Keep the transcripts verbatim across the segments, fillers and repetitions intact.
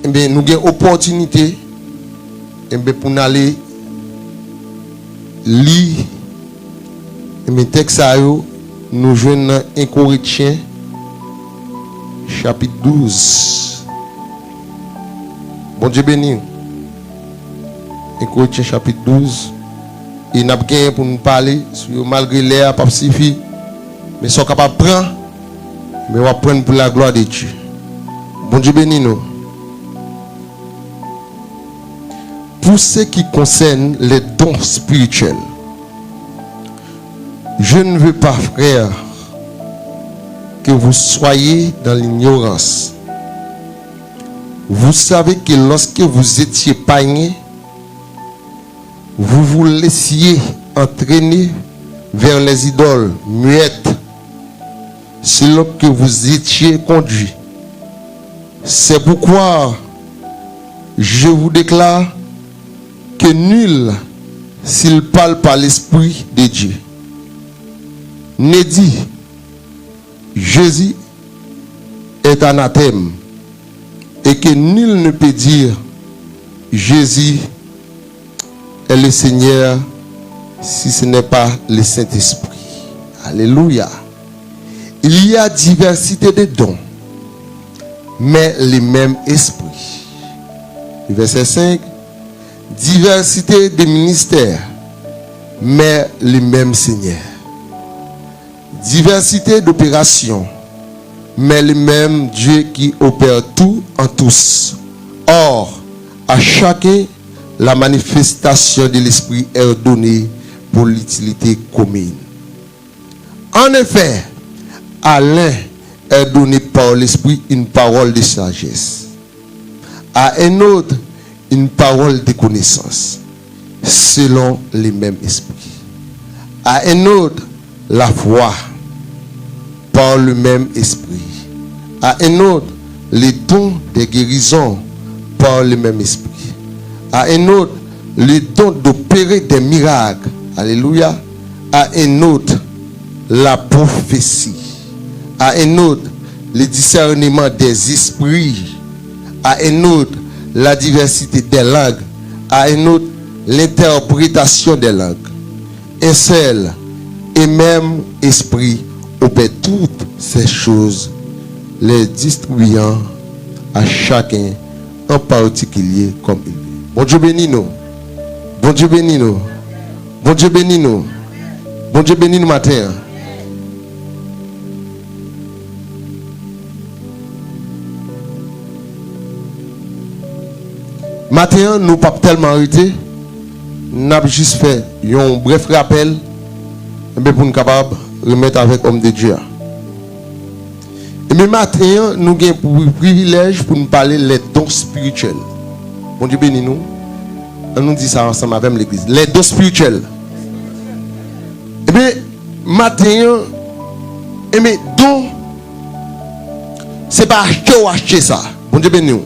Enben, nou gen opòtinite, enben, pou n ale li, enben, tèks sa yo, nou jwenn nan en Korentyen, chapit douz. Bondye beni w. En Korentyen, chapit douz. E n ap genyen pou n pale sou yo, malgre lè a p ap sifi. Men sa w kapab pran, men w ap pran pou la glwa de Dye. Bondye beni nou. Pour ce qui concerne les dons spirituels, je ne veux pas, frères, que vous soyez dans l'ignorance. Vous savez que lorsque vous étiez païens, vous vous laissiez entraîner vers les idoles muettes, selon que vous étiez conduits. C'est pourquoi je vous déclare que nul, s'il parle par l'Esprit de Dieu, ne dit, Jésus est anathème, et que nul ne peut dire, Jésus est le Seigneur, si ce n'est pas le Saint-Esprit. Alléluia. Il y a diversité de dons, mais le même Esprit. Le verset cinq, diversité de ministères, mais le même Seigneur. Diversité d'opérations, mais le même Dieu qui opère tout en tous. Or, à chacun, la manifestation de l'Esprit est donnée pour l'utilité commune. En effet, à l'un est donnée par l'Esprit une parole de sagesse, à un autre une parole de connaissance, selon le même Esprit. À un autre, la foi par le même Esprit. À un autre, le don des guérisons par le même Esprit. À un autre, le don d'opérer des miracles. Alléluia. À un autre, la prophétie. À un autre, le discernement des esprits. À un autre, la diversité des langues. À un autre, l'interprétation des langues. Un seul et même Esprit opère toutes ces choses, les distribuant à chacun en particulier comme il veut. Bondye beni nou. Bondye beni nou. Bondye beni nou. Bondye beni nou maten an. Maten an, nou p ap tèlman rete. N ap jis fè yon brèf rapèl, enben, pou n kapab remèt avèk òm de Dye a. Ebyen, maten an, nou gen pri-, privilèj pou n pale les dons spirituels. Bondye beni nou. Ann nou di sa ansanm avè m, legliz. Les dons spirituels. Ebyen, maten an, ebyen, don, se pa achte w achte sa. Bondye beni w.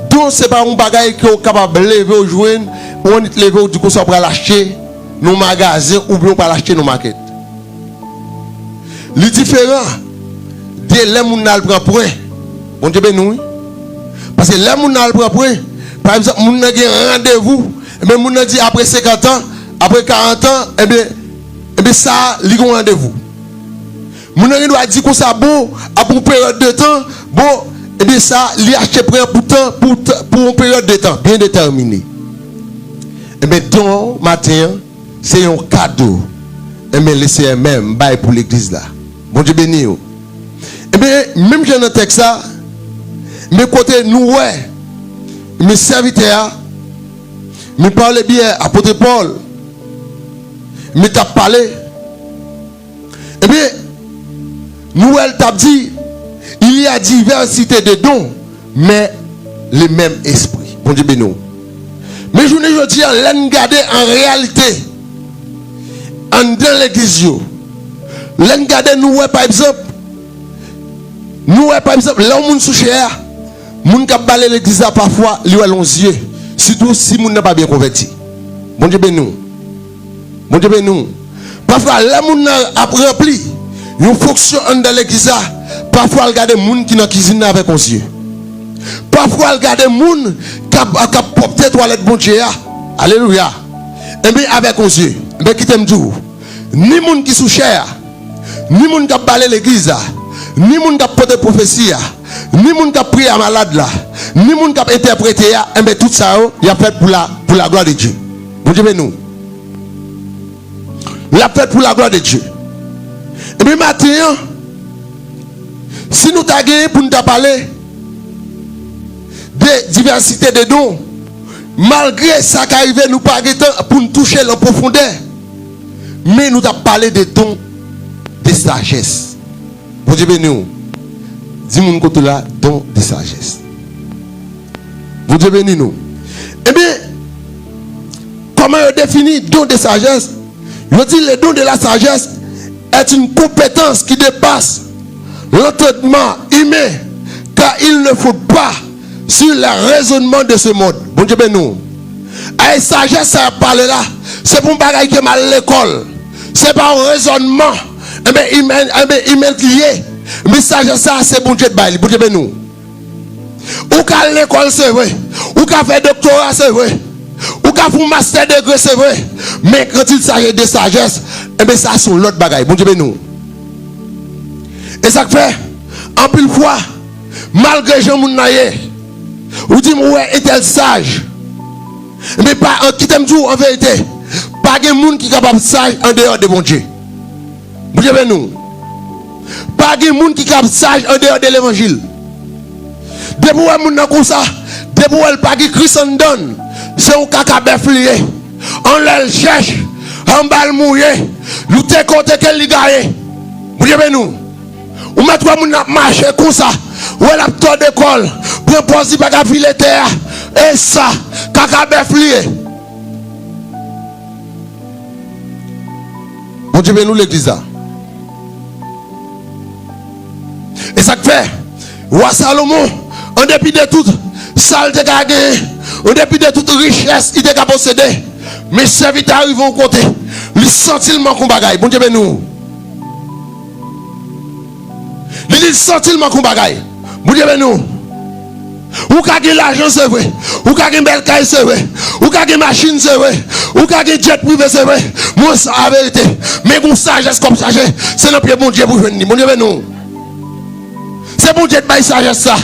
Don, se pa yon bagay ke w kapab leve w jwenn, ou annik leve w di konsa w pral achte nan yon magazen oubyen w pral achte nan yon makèt. Li diferan de lè moun nan al pran pwen. Bondye beni w, wi. Paske lè moun nan al pran pwen, pa egzanp, moun nan gen randevou, ebyen, moun nan di apre senkant an, apre karant an, ebyen, ebyen, sa a, li gen yon randevou. Moun nan gen dwa di konsa, bon, apre yon peryòd de tan, bon, ebyen, sa a, li achte pwen an pou tan, pou t-, pou yon peryòd de tan byen detèmine. Ebyen, don an, maten an, se yon kado. Ebyen, Lesenyè menm bay pou legliz la. Bondye beni w. Ebyen, menm jan nan tèks la, men kote nou wè, men sèvitè a, men pa le byè apot Pòl, men t ap pale, ebyen, nou wè l t ap di, il y a diversité de dons, mais le même Esprit. Bondye beni w. Men jounen jodi a, lè n gade an reyalite, anndan legliz yo, lè n gade, nou wè, pa egzanp, nou wè, pa egzanp, lè yon moun sou chè a, moun k ap bale legliz la, pafwa, li wè l yon zye, sitou si moun nan pa byen konvèti. Bondye beni w. Bondye beni w. Pafwa, lè moun nan ap ranpli yon fonksyon anndan legliz la, pafwa l gade moun ki nan kizin nan avèk yon zye. Pafwa, l gade moun k ap, k ap pwòpte twalèt Bondye a. Alelouya. Enben, avèk yon zye. Enben, kite m di w, ni moun ki sou chè a, ni moun k ap bale legliz la, ni moun k ap pote pwofesi a, ni moun k ap priye a malad la, ni moun k ap entèprete a, enben, tout sa yo, y ap fèt pou la, pou la glwa de Dye. Bondye beni w. L ap fèt pou la glwa de Dye. Ebyen, maten an, si nou ta genyen pou n ta pale de divèsite de don, malgre sa ka rive, nou pa gen tan pou n touche l an pwofondè, men nou t ap pale de don de sajès. Bondye beni w. Di moun kote w la, don de sajès. Bondye beni nou. Ebyen, kòman yo defini don de sajès? Yo di, le don de la sagesse est une compétence qui dépasse l'entendement humain, car il ne faut pas sur les raisonnements de ce monde. Bondye beni w. Ay, sajès sa y ap pale la, se pou yon bagay ke m al lekòl. Se pa yon rezònman. Enben, imen, enben, imen ki ye. Men sajès sa, se Bondye k bay li. Bondye beni w. Ou ka al lekòl, se vre. Ou ka fè doktora, se vre. Ou ka fè yon mastè degre, se vre. Men quand il s'agit de sagesse, enben, sa se yon lòt bagay. Bondye beni w. E sa k fè, anpil fwa, malgre jan moun nan ye, ou di m, ou wè entèl saj. Men pa, an, kite m di w an verite, pa gen moun ki kapab saj andeyò de Bondye. Bondye beni w. Pa gen moun ki kab saj andeyò de levanjil. Depi w wè moun nan konsa, depi w wè l pa gen Kris anndan l, se yon kaka bèf li ye. Anlè l chèch, anba l mouye, li te kote ke li gaye. Bondye beni w. Ou mèt wè moun nan ap mache konsa, ou wè l ap tòde kò l, pran pòz li pa ka file tè a. E sa, kaka bèf li ye. Bondye beni w legliz la. E sa k fè, wa Salomon, an depi de tout sa l te ka genyen, an depi de tout richès li te ka posede, men sèvitè a rive yon kote, li santi l manke yon bagay. Bondye beni w. Li di l santi l manke yon bagay. Bondye beni w. Ou ka gen lajan, se vre. Ou ka gen bèl kay, se vre. Ou ka gen machin, se vre. Ou ka gen jet prive, se vre. Mwen, sa a verite. Men gon sajès k ap chache. Se nan pye Bondye pou jwenn li. Bondye beni w. Se Bondye k bay sajès sa.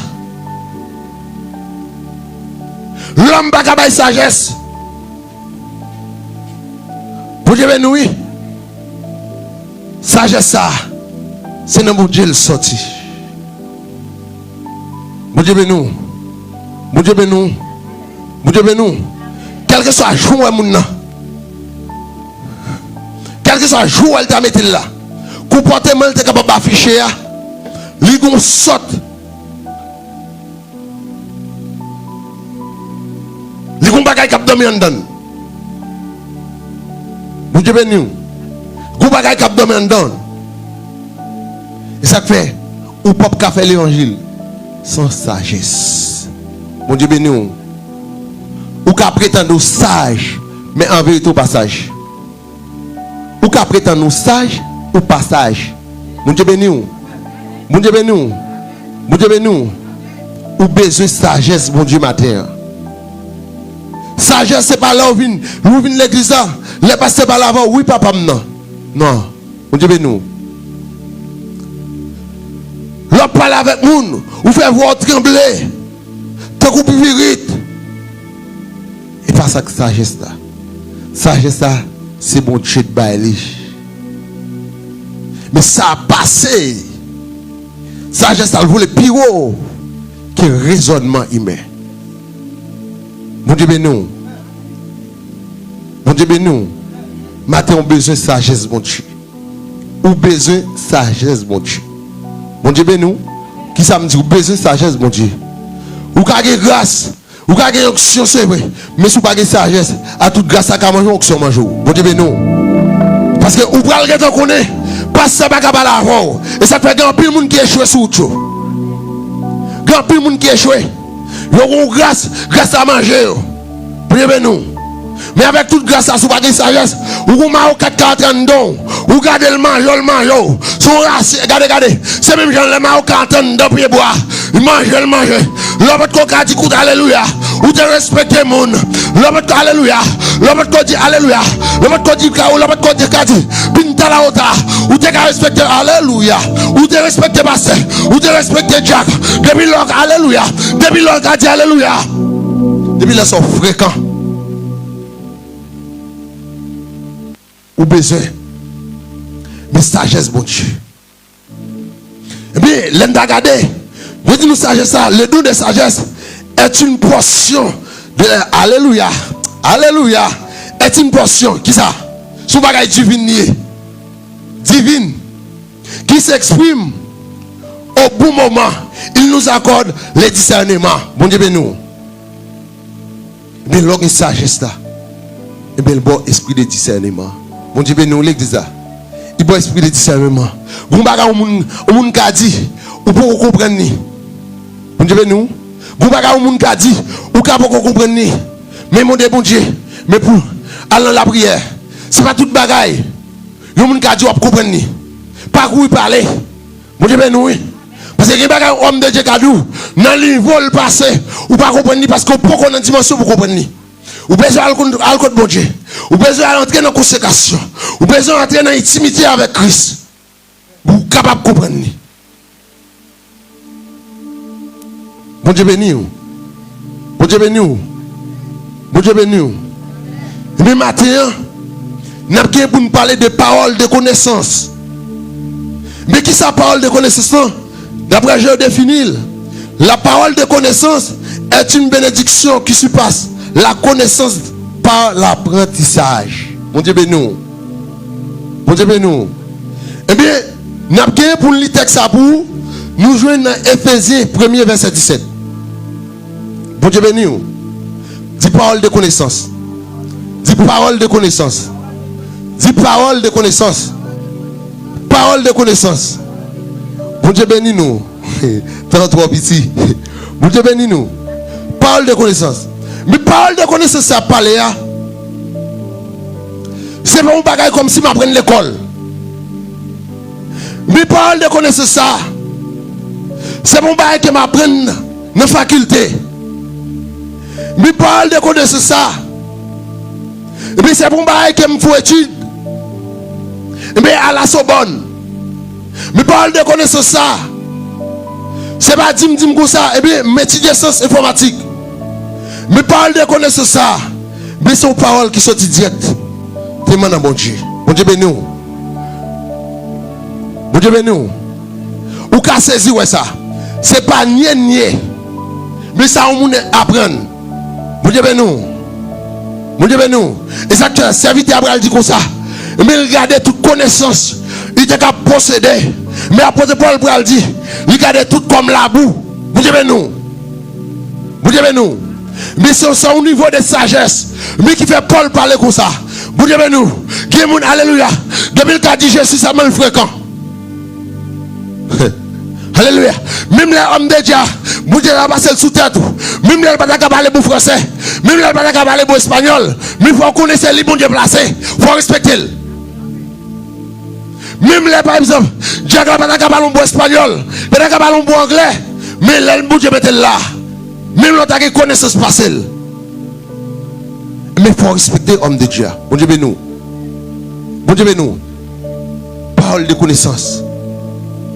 Lòm pa ka bay sajès. Bondye beni w, wi. Sajès sa, se nan Bondye l sòti. Bondye beni w. Bondye beni w. Bondye beni w. Kèlkeswa jan w wè moun nan, kèlkeswa jan w wè l ta mete l la, konpòteman l te kapab afiche a, li gon sòt. Li gon bagay k ap dòmi anndan l. Bondye beni w. Gon bagay k ap dòmi anndan l. E sa k fè, ou p ap ka fè levanjil san sajès. Bondye beni w. Ou ka pretann ou saj, men an verite ou pa saj. Ou ka pretann ou saj, ou pa saj. Bondye beni w. Bondye beni w. Bondye beni w. Ou bezwen sajès Bondye maten an. Sajès se pa lè w vin, lè w vin legliz la, lè pastè pale avè w, wi papa m nan. Non. Bondye beni w. Lè w ap pale avèk moun, ou fè vwa w tranble. Tankou pipirit. E pa sa k sajès la. Sajès la, se Bondye k bay li. Men sa pase. Sajès la, l vole pi wo ke rezònman imen. Bondye beni w. Bondye beni w. Maten, ou bezwen sajès Bondye. Ou bezwen sajès Bondye. Bondye beni w. Kisa m di? Ou bezwen sajès Bondye. Ou ka gen gras, ou ka gen onksyon, se vre. Men si w pa gen sajès, a tout gras sa ka manje w, onksyon manje w. Bondye beni w. Paske ou pral gentan konnen, pastè pa ka pale avè w. E sa k fè gen anpil moun ki echwe sou wout yo. Gen anpil moun ki echwe. Yo gon gras, gras la manje yo. Bondye beni w. Men avèk tout gras la, si w pa gen sajès, ou gon mayo kat ka antre anndan w. Ou gade l manje w, l manje w. Se yon rasi, gade, gade. Se menm jan lè mayo ka antre anndan pye bwa. Li manje, l manje. Lè w potko ka di kout alelouya, ou te respekte moun. Lè w potko alelouya, lè w potko di alelouya, lè w potko di ka, lè w potko di ka di pintalaota, ou te ka respekte alelouya, ou te respekte pastè, ou te respekte dyak. Depi lè w ka alelouya, depi lè w ka di alelouya, depi lè sa w frekan. Ou bezwen. Men sajès Bondye. Ebyen, lè n ta gade, yo di nou sajès la, le don de sagesse est une portion de, alelouya, alelouya, est une portion, kisa? Se yon bagay divin li ye. Divin. Qui s'exprime au bon moment, il nous accorde le discernement. Bondye beni w. Ebyen, lè w gen sajès la, ebyen, l ba w espri de disèneman. Bondye beni w, legliz la. Li ba w espri de disèneman. Gon bagay yon moun, yon moun ka di, ou poko konprann li. Bondye beni w. Gon bagay yon moun ka di, ou ka poko konprann li. Men mande Bondye, men pou al nan lapriyè. Se pa tout bagay yon moun ka di w ap konprann li. Pa kouri pale. Bondye beni w, wi. Paske gen bagay yon òm de Dye ka di w, nan nivo l pase, ou pa konprann li paske w poko nan dimansyon pou konprann li. Ou bezwen al kon-, al kot Bondye. Ou bezwen al antre nan konsekrasyon. Ou bezwen antre nan entimite avèk Kris. Pou w kapab konprann li. Bondye beni w. Bondye beni w. Bondye beni w. Ebyen, maten an, n ap gen pou n pale de pawòl de konesans. Men kisa pawòl de konesans lan? Daprè jan yo defini l, la parole de connaissance est une bénédiction qui surpasse la connaissance par l'apprentissage. Bondye beni w. Bondye beni w. Ebyen, n ap gen pou n li tèks sa pou ou. Nou jwenn nan Efezyen premye vèsè disèt. Bondye beni w. Di pawòl de konesans. Di pawòl de konesans. Di pawòl de konesans. Pawòl de konesans. Bondye beni nou. Tan twò piti. Bondye beni nou. Pawòl de konesans. Men pawòl de konesans sa ap pale a, se pa yon bagay kòmsi m aprann lekòl. Men pawòl de konesans sa, se pa yon bagay ke m aprann nan fakilte. Men pawòl de konesans sa, ebyen, se pa yon bagay ke m fè etid, ebyen, a la Sorbonne. Men pawòl de konesans sa, se pa di m, di m konsa, ebyen, m etidye syans enfòmatik. Men pawòl de konesans sa, men se yon pawòl ki soti dirèkteman nan Bondye. Bondye beni w. Bondye beni w. Ou ka sezi wè sa. Se pa nye nye. Men sa yon moun aprann. Bondye beni w. Bondye beni w. E sa k fè sèvitè a pral di konsa. Men l gade tout konesans li te ka posede. Men apot Pòl pral di, li gade tout kòm labou. Bondye beni w. Bondye beni w. Men se sa yon nivo de sajès. Men ki fè Pòl pale konsa. Bondye beni w. Gen moun, alelouya, depi l ka di Jezi sèlman l frekan. Alelouya. Menm lè òm de Dye a, Bondye ta pase l sou tèt ou. Menm lè l pa ta ka pale bon fransè. Menm lè l pa ta ka pale bon espanyòl. Men fò w konnen se li Bondye plase. Fò w respekte l. Menm lè, pa egzanp, dyak la pa ta ka pale yon bon espanyòl, pa ta ka pale yon bon anglè, men lè Bondye mete l la, menm lè w ta gen konesans pase l, men fò w respekte òm de Dye a. Bondye beni w. Bondye beni w. Pawòl de konesans.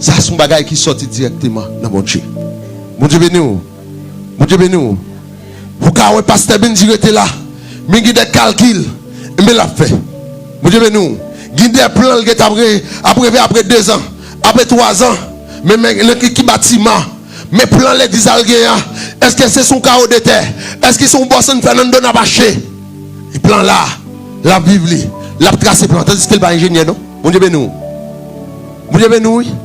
Sa se yon bagay ki sòti dirèkteman nan Bondye. Bondye beni w. Bondye beni w. Ou ka wè pastè Benji rete la, men gen de kalkil, men l ap fè. Bondye beni w. Gen de plan l gentan ap re-, ap reve apre dezan, apre twazan, men, men nan ki, ki batiman, men plan legliz al gen an, èske se sou yon kawo de tè, èske se yon bò San Fernando n ap achte? E plan la, l ap viv li, l ap trase plan, tandiske l pa enjenyè non. Bondye beni w. Bondye beni w, wi.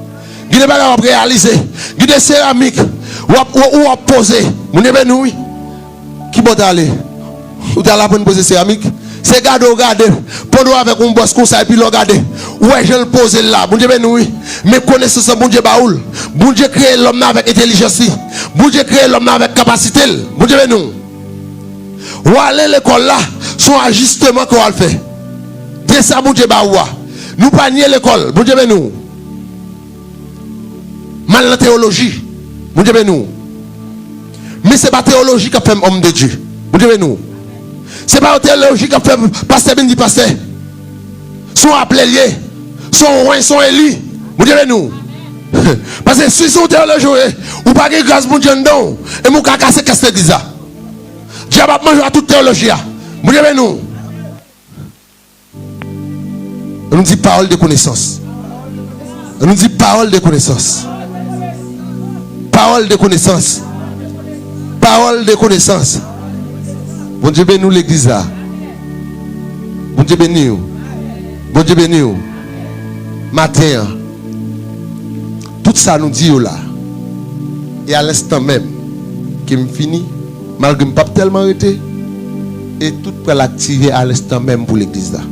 Gen de bagay w ap reyalize. Gen de seramik w ap, w, w ap poze. Bondye beni w, wi. Ki bò w t ale? Ou t al aprann poze seramik? Se gade w gade. Pandan w avèk yon bòs konsa, epi lè w gade, ou wè jan l poze l la. Bondye beni w, wi. Men konesans lan Bondye ba ou l. Bondye kreye lòm nan avèk entèlijans li. Bondye kreye lòm nan avèk kapasite l. Bondye beni w. W ale lekòl la, se yon ajisteman ke w al fè. Gen sa Bondye ba ou a. Nou pa nye lekòl. Bondye beni w. M al nan teyoloji. Bondye beni w. Men se pa teyoloji k ap fè m òm de Dye. Bondye beni w. Se pa yon teyoloji k ap fè pastè vin di pastè. Se yon aple l ye. Se yon wen, se yon eli. Bondye beni w. Paske si se yon teyoloji w ye, ou pa gen gras Bondye anndan w. E men w ka kase kès legliz la. Dyab ap manje a tout teyoloji a. Bondye beni w. Ann nou di pawòl de konesans. Ann nou di pawòl de konesans. Pawòl de konesans. Pawòl de konesans. Bondye beni w legliz la. Bondye beni w. Bondye beni w. Maten an, tout sa nou di yo la, e a lenstan menm ke m fini, malgre m p ap tèlman rete, e tout pral aktive a lenstan menm pou legliz la.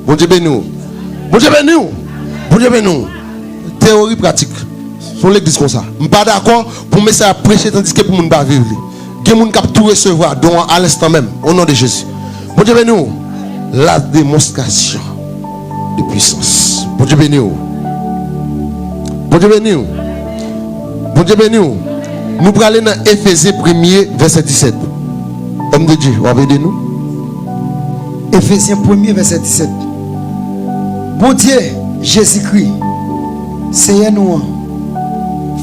Bondye beni w. Bondye beni w. Bondye beni w. Teyori, pratik. Se yon legliz konsa. M pa dakò pou mesaj ap preche tandiske pou moun pa viv li. Gen moun k ap tou resevwa don an a lenstan menm, o non de Jezi. Bondye beni w. La demonstration de puissance. Bondye beni w. Bondye beni w. Bondye beni w. Nou prale nan Efezyen premye, vèsè disèt. Òm de Dye, w ap ede nou? Efezyen premye, vèsè disèt. Bondye, Jezikri, Seyè nou an,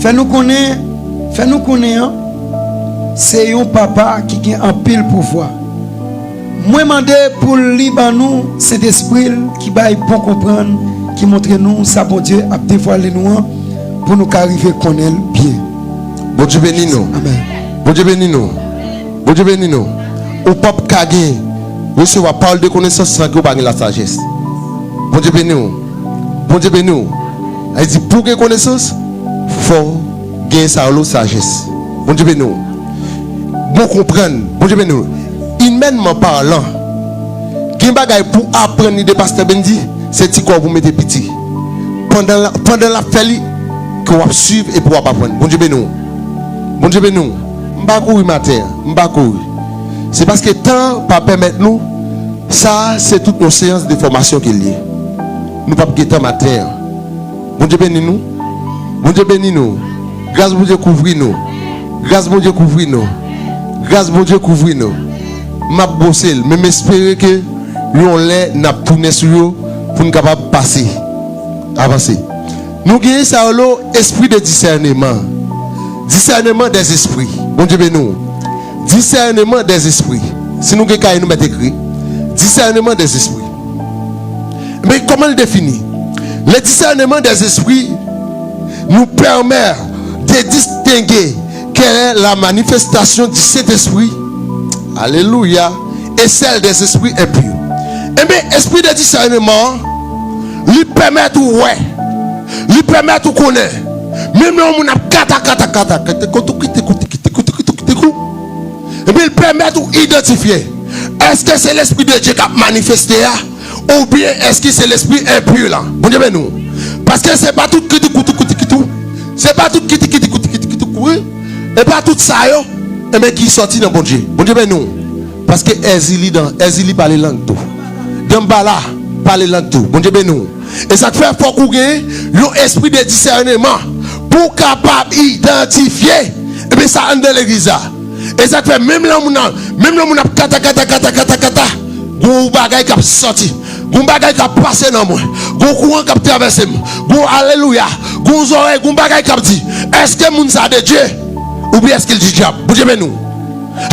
fè nou konnen, fè nou konnen an, se yon papa ki gen anpil pouvwa. Mwen mande pou li ban nou Sentespri l ki bay bon konprann, ki montre nou sa Bondye ap devwale nou an, pou nou ka rive konnen l byen. Bondye beni nou. Amèn. Bondye beni nou. Bondye beni nou. Ou p ap ka gen, resevwa pawòl de konesans san ke w pa gen lasajès. Bondye beni w. Bondye beni w. Sa vle di, pou w gen konesans, fò w gen sa yo rele sajès. Bondye beni w. Bon konprann. Bondye beni w. Imènman palan, gen bagay pou w aprann li de pastè Bendy, se ti kò w pou w mete piti. Pandan l, pandan l ap fè li, ke w ap swiv epi w ap aprann. Bondye beni w. Bondye beni w. M pa kouri maten an. M pa kouri. Se paske tan an pa pèmèt nou. Sa a, se tout yon seyans de fòmasyon ke l ye. Nou p ap gen tan maten an. Bondye beni nou. Bondye beni nou. Gras Bondye kouvri nou. Gras Bondye kouvri nou. Gras Bondye kouvri nou. M ap bwose l, men m espere ke yon lè n ap tounen sou yo pou n kapab pase, avanse. Nou genyen sa yo lo espri de disèneman. Disèneman dèzespri. Bondye beni w. Disèneman dèzespri. Si nou gen kay, nou mèt ekri. Disèneman dèzespri. Men kòman l defini? Le discernement des esprits nous permet de distinguer quelle est la manifestation du Saint-Esprit, alléluia, et celle des esprits impurs. Ebyen, espri de disèneman an, li pèmèt ou wè, li pèmèt ou konnen. Menm lè yon moun ap kata, kata, kata, kata, kote kote kote kote kote kote kote kou, ebyen, li pèmèt ou idantifye, èske se Lespri de Dye k ap manifeste a, oubyen èske se lespri enpi la? Bondye beni w. Paske se pa tout kitikou, kitikou, kitikou. Se pa tout kitikou, kitikou, kitikou, wi. E pa tout sa yo, enben, ki sòti nan Bondye. Bondye beni w. Paske Èzili dan, Èzili pale lang tou. Danbala pale lang tou. Bondye beni w. E sa k fè fòk ou gen yon espri de disèneman pou w kapab idantifye, ebyen, sa anndan legliz la. E sa k fè menm lè moun nan, menm lè moun ap kata, kata, kata, kata, kata, gon bagay k ap sòti. Gon bagay k ap pase nan mwen. Gon kouran k ap travèse m. Gon alelouya. Gon zòrèy, gon bagay k ap di, èske moun sa de Dye? Oubyen èske l di dyab? Bondye beni w.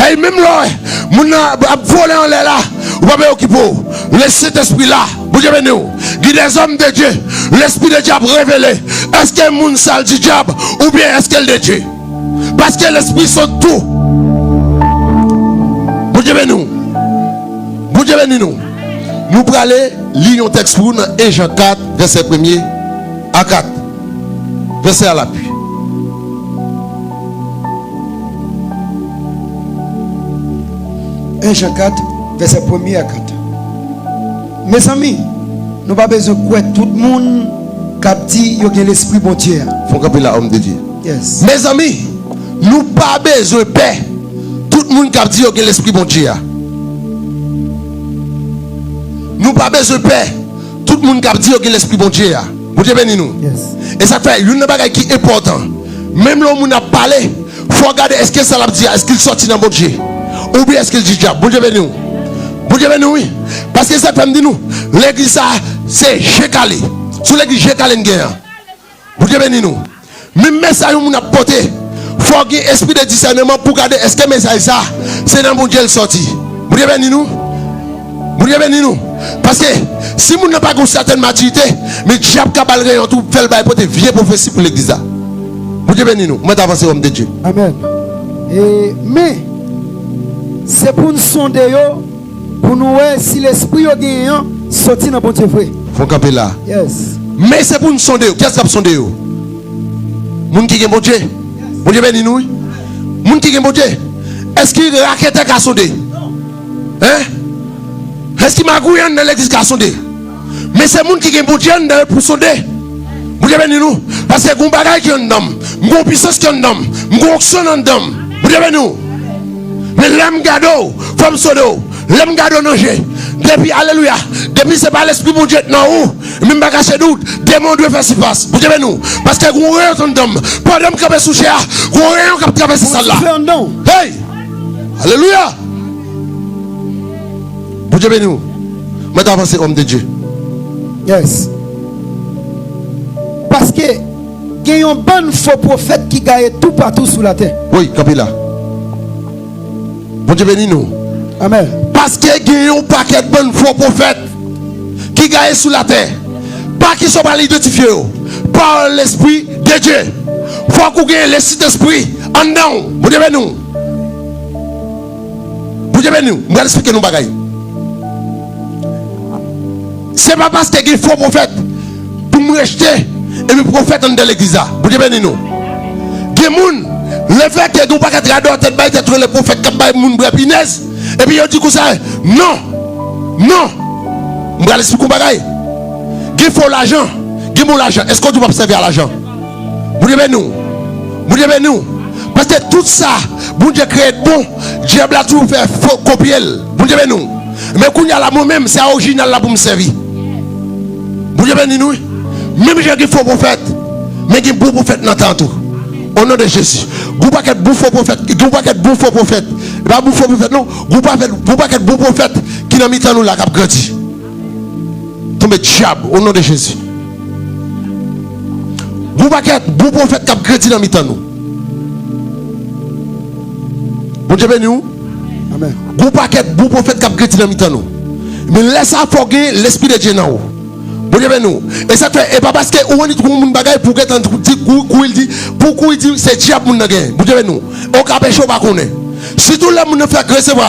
Èy, menm lè w wè moun nan ap vole anlè la, ou pa bezwen okipe w. Le Sentespri la, Bondye beni w. Gen dèzòm de Dye, Lespri de Dye ap revele. Èske moun sa l di dyab, oubyen èske l de Dye? Paske lespri sot tou. Bondye beni w. Bondye beni nou. Nou prale li yon tèks pou nou nan en Jan kat, vèsè premye a kat. Vèsè a l ap di. En Jan kat, vèsè premye a kat. Mezanmi, nou pa bezwen kwè tout moun k ap di yo gen Lespri Bondye a. Fon kanpe la, òm de Dye. Yes. Mezanmi, nou pa bezwen pè tout moun k ap di yo gen Lespri Bondye a. Nou pa bezwen pè tout moun k ap di yo gen Lespri Bondye a. Bondye beni nou. Yes. E sa k fè, youn nan bagay ki enpòtan, menm lè yon moun ap pale, Fò w gade èske sa l ap di a, èske l sòti nan Bondye? Oubyen èske l di dyab? Bondye beni w. Bondye beni w, wi. Paske se sa k fè m di nou, legliz sa a, se je kale. Se yon legliz je kale n gen an. Bondye beni nou. Menm mesaj yon moun ap pote, fò w gen espri de disèneman pou gade èske mesaj sa a, se nan Bondye l sòti. Bondye beni nou. Bondye beni nou. Paske si moun nan pa gen yon sètèn matirite, men dyab ka ba l reyon tou, fè l bay pote vye pwofesi pou legliz la. Bondye beni nou. Mwen t avanse, òm de Dye. Amèn. E, men, se pou n sonde yo, pou nou wè si lespri yo genyen an sòti nan Bondye vre. Fò kanpe la. Yes. Men se pou n sonde yo. Kiyès k ap sonde yo? Moun ki gen Bondye. Bondye beni nou, wi. Moun ki gen Bondye. Èske raketè ka sonde? Hein? Èske magouy anndan legliz ka sonde? Men se moun ki gen Bondye anndan yo pou sonde. Bondye beni nou. Paske gen yon bagay ki anndan m. M gen yon pisans ki anndan m. M gen yon onksyon anndan m. Bondye beni w. Men lè m gade w, fò m sonde w. Lè m gade w nan je, depi, alelouya, depi se pa lespri Bondye k nan ou, men m pa kache di w, demon dwe fè sifas. Bondye beni w. Paske gen yon reyon anndan m. Pandan m kanpe sou je a, gen yon reyon k ap travèse sal la. Hey! Alelouya! Bondye beni w. Mwen t avanse, òm de Dye. Yes. Paske gen yon bann fo pwofèt ki gaye toupatou sou latè. Wi, kanpe la. Bondye beni nou. Amèn. Paske gen yon pakèt bann fo pwofèt ki gaye sou latè. Pa kisa w pral idantifye yo? Pa lespri de Dye. Fòk ou gen lespri anndan w. Bondye beni w. Bondye beni w. M pral eksplike nou bagay. Se pa paske gen fo pwofèt pou m rejte epi pwofèt anndan legliz la. Bondye beni nou. Gen moun, lefètke gen yon pakèt radòtè k bay tèt yo rele pwofèt k ap bay moun bwè pinèz, epi yo di konsa, non, non. M pral eksplike yon bagay. Gen fo lajan, gen bon lajan. Èske w di w p ap sèvi a lajan? Bondye beni w. Bondye beni w. Paske tout sa Bondye kreye de bon, dyab la toujou fè fo kopye l. Bondye beni w. Men kounye a la, mwen menm, se a orijinal la pou m sèvi. Bondye beni nou, wi. Menm jan gen fo pwofèt, men gen bon pwofèt nan tan an tou. O non de Jezi. Gen yon pakèt bon fo pwofèt, gen yon pakèt bon fo pwofèt. E pa bon fo pwofèt, non. Gen yon pakèt, gen yon pakèt bon pwofèt ki nan mitan nou la k ap grandi. Tonbe dyab, o non de Jezi. Gon pakèt bon pwofèt k ap grandi nan mitan nou. Bondye beni w. Amèn. Gon pakèt bon pwofèt k ap grandi nan mitan nou. Men lè sa a, fò w gen Lespri de Dye nan ou. Bondye beni w. E sa k fè, e pa paske ou annik yon moun bagay pou w gentan di, kou-, kouri di, pou w kouri di se dyab moun nan genyen. Bondye beni w. Ou ka peche, ou pa konnen. Sitou lè moun nan fèk resevwa.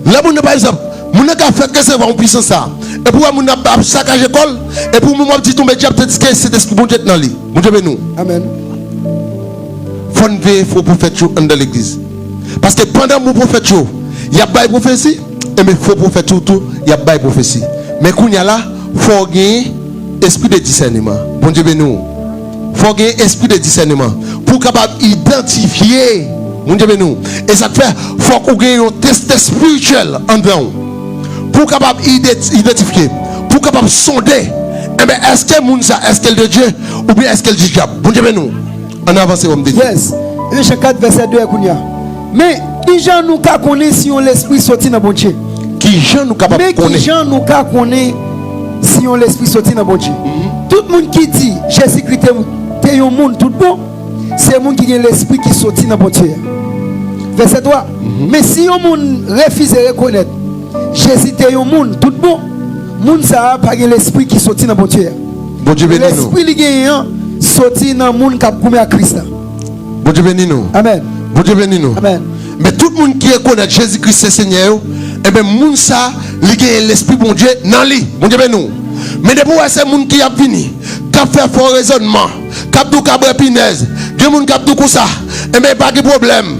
Lè moun nan, pa egzanp, moun nan ka fèk resevwa yon pisans sa. Epi w wè moun nan ap, ap sakaje kò l, epi ou menm w ap di tonbe dyab, tandiske Sentespri Bondye t nan li. Bondye beni w. Amèn. Fò n veye fo pwofèt yo anndan legliz. Paske pandan bon pwofèt yo, y ap bay pwofesi, enben fo pwofèt yo tou, y ap bay pwofesi. Men kounye a la, fò w genyen espri de disèneman. Bondye beni w. Fò w gen espri de disèneman pou w kapab idantifye. Bondye beni w. E sa k fè, fòk ou gen yon test espirityèl anndan w pou w kapab ide-, idantifye, pou w kapab sonde, enben, èske moun sa, èske l de Dye oubyen èske l di dyab? Bondye beni w. Ann avanse, òm de Dye. Yes. Jan kat vèsè de a kounye a. Men, kijan nou ka konnen si yon lespri soti nan Bondye? Kijan nou kapab konnen? Men kijan nou ka konnen si yon lespri soti nan Bondye? Mhm. Tout moun ki di Jezikri te, te yon moun tout bon, se moun ki gen lespri ki soti nan Bondye a. Vèsè twa. Mhm. Men si yon moun refize rekonèt Jezi te yon moun tout bon, moun sa a pa gen lespri ki soti nan Bondye a. Bondye beni nou. Lespri li genyen an soti nan moun k ap goumen ak Kris la. Bondye beni nou. Amèn. Bondye beni nou. Amèn. Men tout moun ki rekonèt Jezi Kris se Senyè yo, enben, moun sa, li genyen Lespri Bondye nan li. Bondye beni w. Men depi w wè se moun ki ap vini, k ap fè fo rezònman, k ap di w ka bwè pinèz, gen moun k ap di w konsa, enben, pa gen pwoblèm.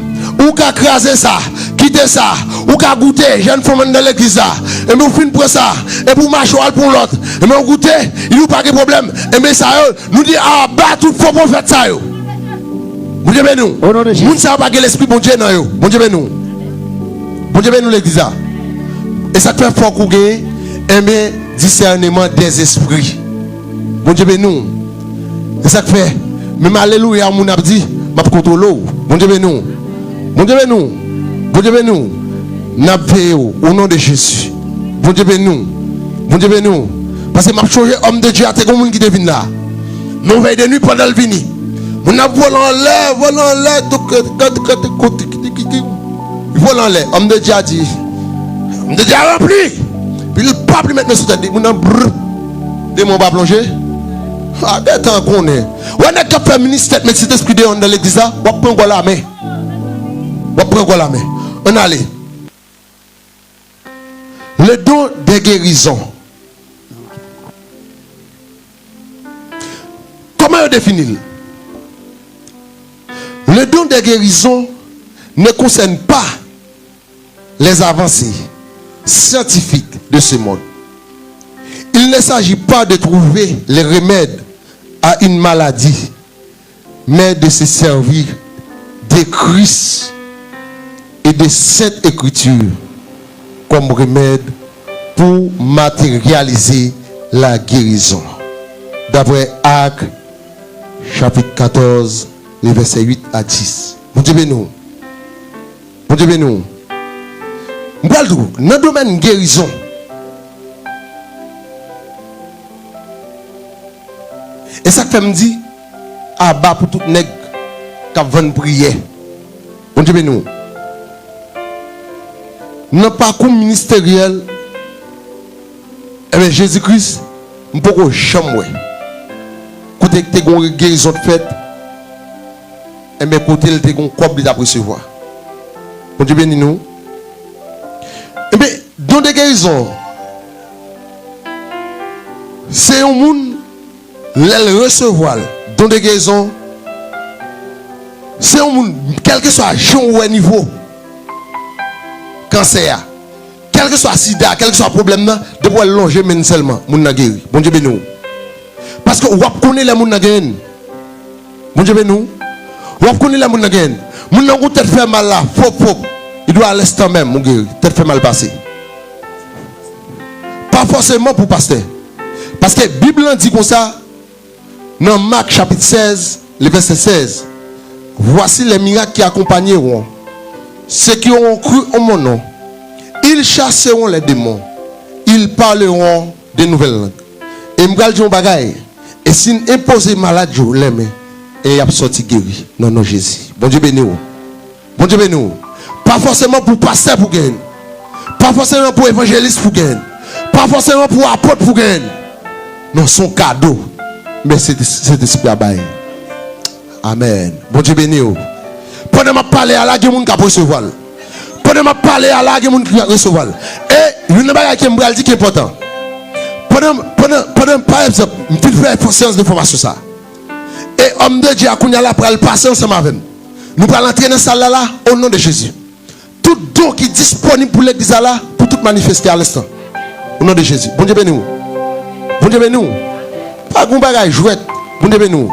Ou ka kraze sa, kite sa, ou ka goute, jèn fanm anndan legliz la, enben, ou fin pran sa, epi ou mache w al pran yon lòt, enben, ou goute, li di w pa gen pwoblèm, enben, sa yo, nou di aba tout fo pwofèt sa yo. Bondye beni w. O non de Jezi. Moun sa yo pa gen Lespri Bondye nan yo. Bondye beni w. Bondye beni w, legliz la. E sa k fè fòk ou gen, enben, disèneman dèzespri. Bondye beni w. E sa k fè, menm alelouya, moun ap di, M ap kontwole w. Bondye beni w. Bondye beni w. Bondye beni w. N ap veye w, o non de Jezi. Bondye beni w. Bondye beni w. Paske m ap chonje òm de Dye a, te gen moun ki te vin la. Nan yon vèy de nwi pandan l vini. Moun nan ap vole anlè, vole anlè, tou kè, kè, kè, kè, kè, kè, kè, kè, kè. Li vole anlè. Òm de Dye a di, òm de Dye a ranpli. Pi l p ap li met men sou tèt li. Moun nan, brr. Demon pa plonje. A, gentan konnen. Wè nèg k ap fè ministè, met Sentespri deyò anndan legliz la, w ap pran gòl a men. W ap pran gòl a men. Ann ale. Le don des guérisons. Kòman yo defini l? Le don des guérisons ne concerne pas les avancées scientifiques de ce monde. Il ne s'agit pas de trouver les remèdes à une maladie, mais de se servir de Christ et de Sainte Écriture comme remède pour matérialiser la guérison. D'après Actes, chapitre quatorze, les versets huit à dix. Bondye beni w. Bondye beni w. M pral di w, nan domèn gerizon, e sa k fè m di, aba pou tout nèg k ap vann priyè. Bondye beni w. Nan pakou ministeryèl, enben, Jezi Kris, m poko janm wè kote te gen yon gerizon k fèt, enben, kote l te gen yon kòb li t ap resevwa. Bondye beni nou. Enben, don de gerizon, se yon moun, lè l resevwa l, don de gerizon, se yon moun, kèlkeswa jan w wè nivo kansè a, kèlkeswa sida, kèlkeswa pwoblèm nan, depi w wè l lonje men n sèlman, moun nan geri. Bondye beni w. Paske w ap konnen lè moun nan genyen l. Bondye beni w. W ap konnen lè moun nan genyen l. Moun nan gon tèt fè mal la, fwop, fwop. Li di w a lenstan menm, ou geri. Tèt fè mal pase. Pa fòseman pou pastè. Paske Bib lan di konsa, nan Mak chapit sèz, le vèsè sèz, Voici les miracles qui accompagneront ceux qui auront cru en mon nom. Ils chasseront les démons. Ils parleront de nouvelles langues. E m pral di yon bagay. E si n enpoze malad yo lèmen, e y ap sòti geri nan non Jezi. Bondye beni w. Bondye beni w. Pa fòseman pou pastè pou genyen. Pa fòseman pou evanjelis pou genyen. Pa fòseman pou apot pou genyen. Non, se yon kado. Men se Sentespri a bay. Amèn. Bondye beni w. Pandan m ap pale a la, gen moun k ap resevwa l. Pandan m ap pale a la, gen moun ki resevwa l. E youn nan bagay ke m pral di ki enpòtan. Pandan, pandan, pandan, pa egzanp, m fin fè fò-, seyans de fòmasyon sa. E òm de Dye a kounye a la pral pase ansanm avè m. Nou pral antre nan sal la la, o non de Jezi. Tout don ki disponib pou legliz la la, pou tout manifeste a lenstan. O non de Jezi. Bondye beni w. Bondye beni w. Pa gon bagay jwèt. Bondye beni w.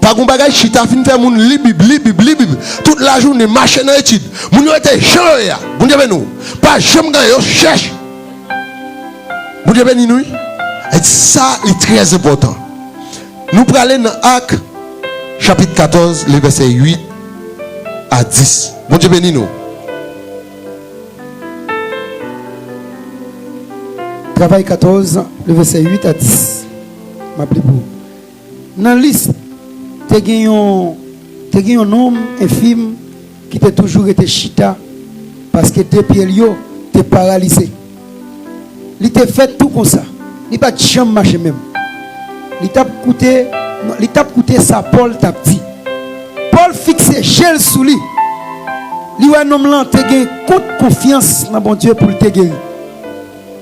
Pa gon bagay chita fin fè moun li Bib, li Bib, li Bib. Tout lajounen mache nan etid. Moun yo rete jan yo ye a. Bondye beni w. Pa janm gen anyen, yo chèch. Bondye beni nou, wi. E sa, li trè enpòtan. Nou prale nan Ak, chapit katòz, le vèsè uit a dis. Bondye beni nou. Travay katòz, le vèsè uit a dis. M ap li pou ou. Nan lis, te gen yon, te gen yon nonm enfim ki te toujou rete chita, paske de pye l yo te paralize. Li te fèt tou konsa. Li pa t janm mache menm. Li t ap koute, li t ap koute sa Pòl t ap di. Pòl fikse je l sou li. Li wè nonm lan te gen kont konfyans nan Bondye pou l te geri.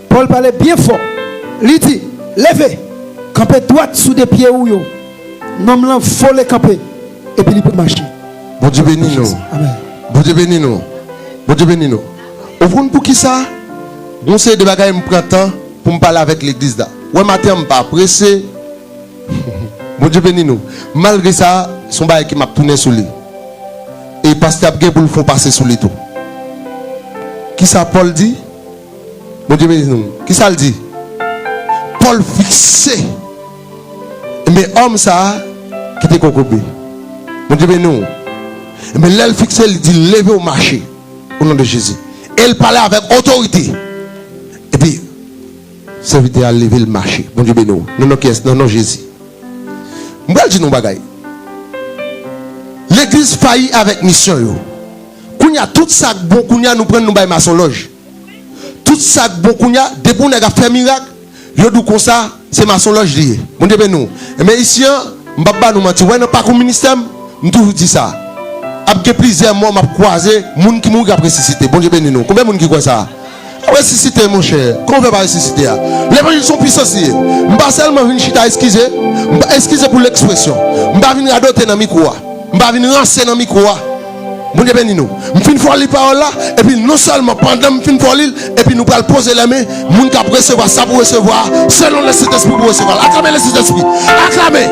Pòl pale byen fò. Li di, "Leve, kanpe dwat sou de pye ou yo." Nonm lan vole kanpe, epi li pran mache. Bondye beni nou. Amèn. Bondye beni nou. Bondye beni nou. Ou konn poukisa? Gon seri de bagay m pran tan pou m pale avèk legliz la. Wè maten an m pa prese. Bondye beni nou. Malgre sa, se yon bagay ke m ap tounen sou li. E pastè ap gen pou l fè yon pase sou li tou. Kisa Pòl di? Bondye beni nou. Kisa l di? Pòl fikse. Enben, òm sa a ki te kokobe. Bondye beni w. Men lè l fikse, li di, "Leve w mache, o non de Jezi." E l pale avèk otorite. Epi, sèvitè a leve, l mache. Bondye beni w. Nan non kiyès? Nan non Jezi. M pral di nou bagay. Legliz fayi avèk misyon yo. Kounye a, tout sa k bon, kounye a, nou pran, nou bay masonlòj. Tout sa k bon kounye a, depi yon nèg ap fè mirak, yo di w konsa, se masonlòj li ye. Bondye beni w. Enben, isi an, m p ap ba nou manti. Wè, nan pakou ministè m, m toujou di sa. Ap gen plizyè mò m ap kwaze, moun ki mouri k ap resisite. Bondye beni nou. Konbyen moun ki kwè sa? Ap resisite, monchè. Kòman w fè pa resisite a? Levanjil se yon pisans li ye. M pa sèlman vin chita eskize, m pa, eskize pou lekspresyon. M pa vin radote nan mikwo a. M pa vin ranse nan mikwo a. Bondye beni nou. M fin fè w li pawòl la, epi non sèlman pandan m fin fè w li l, epi nou pral poze lèmen, moun k ap resevwa sa pou resevwa, selon Lesentespri pou resevwa l. Aklame Lesentespri. Aklame.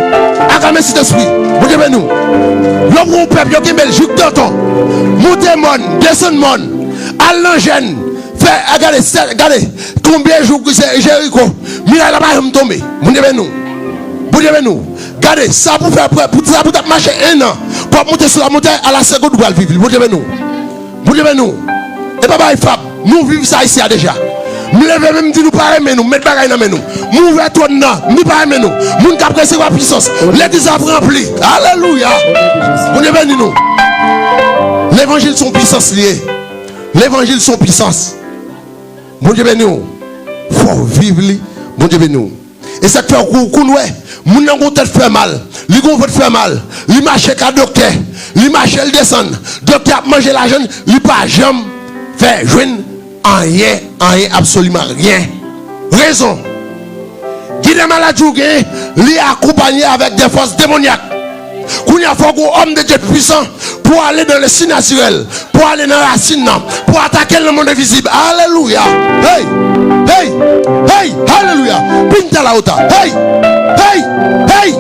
Aklame Sentespri. Bondye beni w. Yo pran yon pèp, yo kenbe l jouk Danton. Monte mòn, desann mòn, al nan jèn, fè, a, gade, sè, gade, konbyen jou ki se Jeriko, miray la pa janm tonbe. Bondye beni w. Bondye beni w. Gade, sa pou fè prè, pou, sa pou t ap mache en an, pou ap monte sou la montagne à la seconde ou pral viv li. Bondye beni w. Bondye beni w. E pa bay fab. Nou viv sa isi a deja. M leve men m di nou pa renmen nou, m met bagay nan men nou. M ouvè twòn nan, m di pa renmen nou. Moun k ap resevwa pisans. Legliz ap ranpli. Alelouya. Bondye beni nou. Levanjil se yon pisans li ye. Levanjil se yon pisans. Bondye beni w. Fò w viv li. Bondye beni w. E sa k fè ou kou, kou nou wè, moun nan gon tèt fè mal, li gon vant fè mal, li mache ka doktè, li mache l desann, doktè ap manje lajan l, li pa janm fè jwenn anyen, anyen, absoliman ryen. Rezon. Gen de maladi ou genyen, li akonpanye avèk de fòs demonyak. Kounye a, fòk yon òm de Dye pwisan pou ale nan le sinatirèl, pou ale nan rasin nan, pou atake l nan mond envizib. Alelouya! Hey! Hey! Hey! Alelouya! Pinta la ota! Hey! Hey! Hey!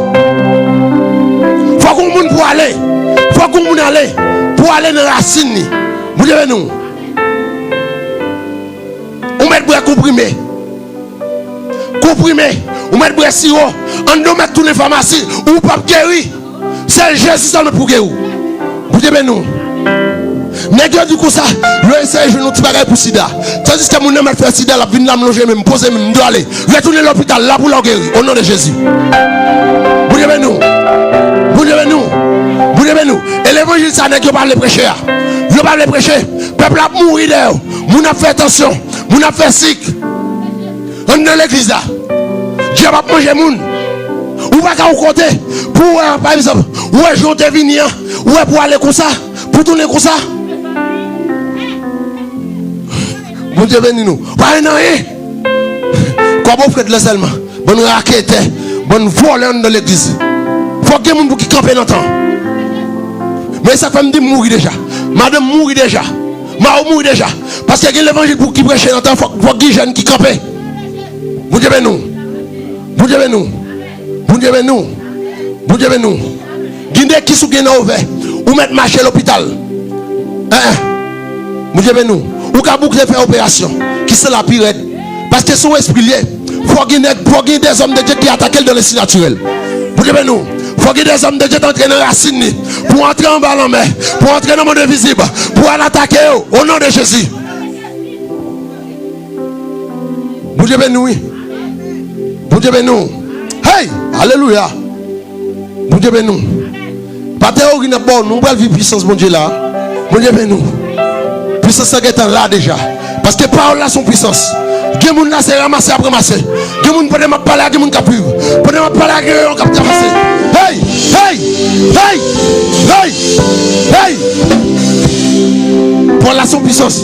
Fòk yon moun pou ale. Fòk yon moun ale pou ale nan rasin li. Bondye beni w. Ou mèt bwè konprime. Konprime. Ou mèt bwè siwo. Anndan w mèt tounen famasi. Ou p ap geri. Sèl Jezi sèlman pou geri w. Bondye beni w. Nèg yo di konsa, yo eseye jwenn yon ti bagay pou sida. Tandiske moun nan mèt fè sida, l ap vin la, m lonje men m, poze men m, m di w ale. Retounen lopital, la pou la w geri. O non de Jezi. Bondye beni w. Bondye beni w. Bondye beni w. E levanjil sa nèg yo pa vle preche a. Yo pa vle preche. Pèp la ap mouri dèyè w. Moun ap fè tansyon. Moun ap fè sik. Anndan legliz la. Dyab ap manje moun. Ou pa ka yon kote pou w wè, pa egzanp, ou wè jan w te vini an, ou wè pou w ale konsa, pou w tounen konsa. Bondye beni nou. Pa gen anyen. Kòb ofrann lan sèlman. Bann raketè, bann vòlè anndan legliz. Fòk gen moun pou ki kanpe nan tan. Men sa k fè m di m mouri deja. Madanm mouri deja. Mari w mouri deja. Paske gen levanjil pou ki preche nan tan, fòk, fòk gen jèn ki kanpe. Bondye beni w. Bondye beni w. Bondye beni w. Bondye beni w. Gen de kis ou gen nan ovè. Ou mèt mache lopital. Hein, hein. Bondye beni w. Ou ka boukle fè operasyon. Kis la pi rèd. Paske se yon espri l ye. Fò gen nèg, fò gen dèzòm de Dye ki atake l dan le sinatirèl. Bondye beni w. Fò gen dèzòm de Dye t antre nan rasin li. Pou antre anba lanmè. Pou antre nan mond envizib. Pou al atake yo. O non de Jezi. Bondye beni w, wi. Bondye beni w. Hey! Alelouya! Bondye beni w. Pa teyori n ap ba w, non, ou pral viv pisans Bondye la. Bondye beni w. Pisans lan gentan la deja. Paske pawòl la se yon pisans. Gen moun la se ranmase ap ranmase. Gen moun pandan m ap pale a, gen moun k ap viv. Pandan m ap pale a, gen yon k ap travèse. Hey! Hey! Hey! Hey! Hey! Pawòl la se yon pisans.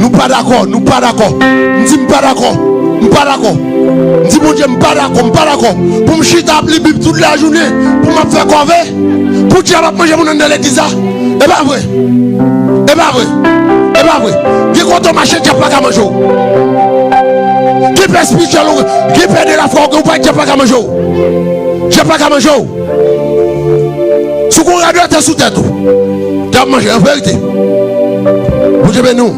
Nou pa dakò, nou pa dakò. M di m pa dakò. M pa dakò. M di Bondye m pa dakò, m pa dakò. Pou m chita ap li Bib tout lajounen, pou m ap fè kòve, pou dyab ap manje moun anndan legliz la. E pa vre. E pa vre. E pa vre. Gen kote w mache, dyab pa ka manje w. Gen pè espirityèl ou, gen pè de lafwa ou gen, ou pa, dyab pa ka manje w. Dyab pa ka manje w. Si w gen yon radyatè sou tèt ou, dyab manje, an verite. Bondye beni w.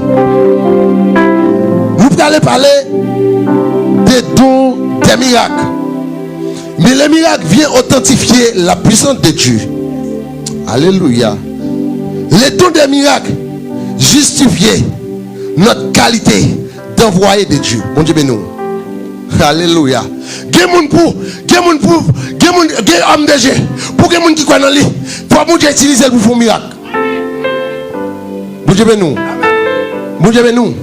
Nou prale pale de don des miracles. Mais les miracles viennent authentifier la puissance de Dieu. Alelouya. Le don des miracles justifie notre qualité d'envoyé de Dieu. Bondye beni w. Alelouya. Gen moun pou, gen moun pou, gen moun, gen homme de Dieu. Pou gen moun ki kwè nan li, fò Bondye itilize l pou fè yon mirak. Bondye beni w. Bondye beni w.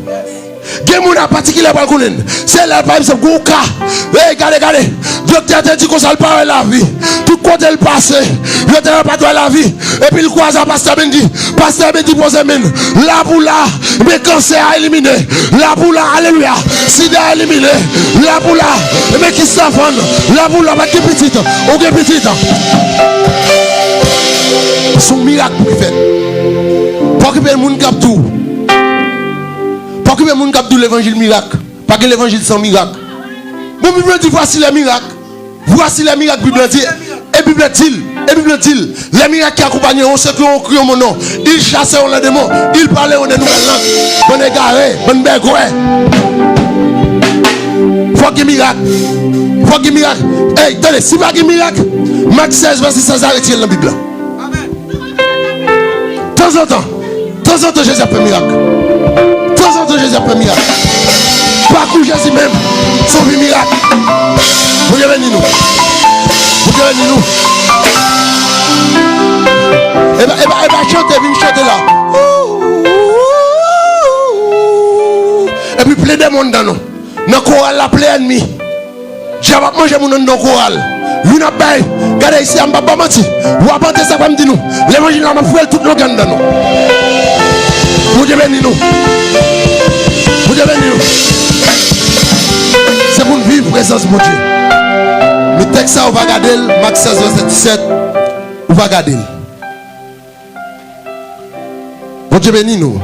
Gen moun an patikilyè pral konnen. Se lè, pa egzanp, gen yon ka. Ey, gade, gade. Doktè te di konsa, l pa wè lavi. Tout kote l pase, yo te wè pa t wè lavi. Epi l kwaze a pastè Bendy. Pastè Bendy poze men l. La pou la, men kansè a elimine. La pou la, alelouya. Sida elimine. La pou la, men kis la fann. La pou la, pa t gen pitit. Ou gen pitit. Se yon mirak pou ki fèt. Pa okipe moun k ap di w. Pa okipe moun k ap di w levanjil mirak. Pa gen levanjil san mirak. Bon, Bib la di, voici les miracles. Voici les miracles, Bib la di. E Bib la di l. E Bib la di l. Les miracles qui accompagnent ceux qui ont cru en mon nom. Ils chasseront les démons. Ils parleront des nouvelles langues. Bann egare, bann bègwè. Fòk gen mirak. Fòk gen mirak. Ey, tande, si pa gen mirak, Mak sèz, vèsè sèz la, retire l nan Bib la. Tanzantan, tanzantan Jezi ap fè mirak. Tanzantan Jezi ap fè mirak. Pakou Jezi menm, se yon vi mirak. Bondye beni nou. Bondye beni nou. E pa, e pa, e pa chante, vin chante la. Epi plen demon anndan nou. Nan koral la plen ènmi. Dyab ap manje moun anndan koral. Youn ap bay. Gade isi a, m p ap ba w manti. W ap tande sa k ap di nou. Levanjil la, m ap fè l tout longè anndan nou. Bondye beni nou. Bondye beni nou. Se pou n viv prezans Bondye. Men tèks sa, ou va gade l, Mak sèz, vèsè disèt, ou va gade l. Bondye beni nou.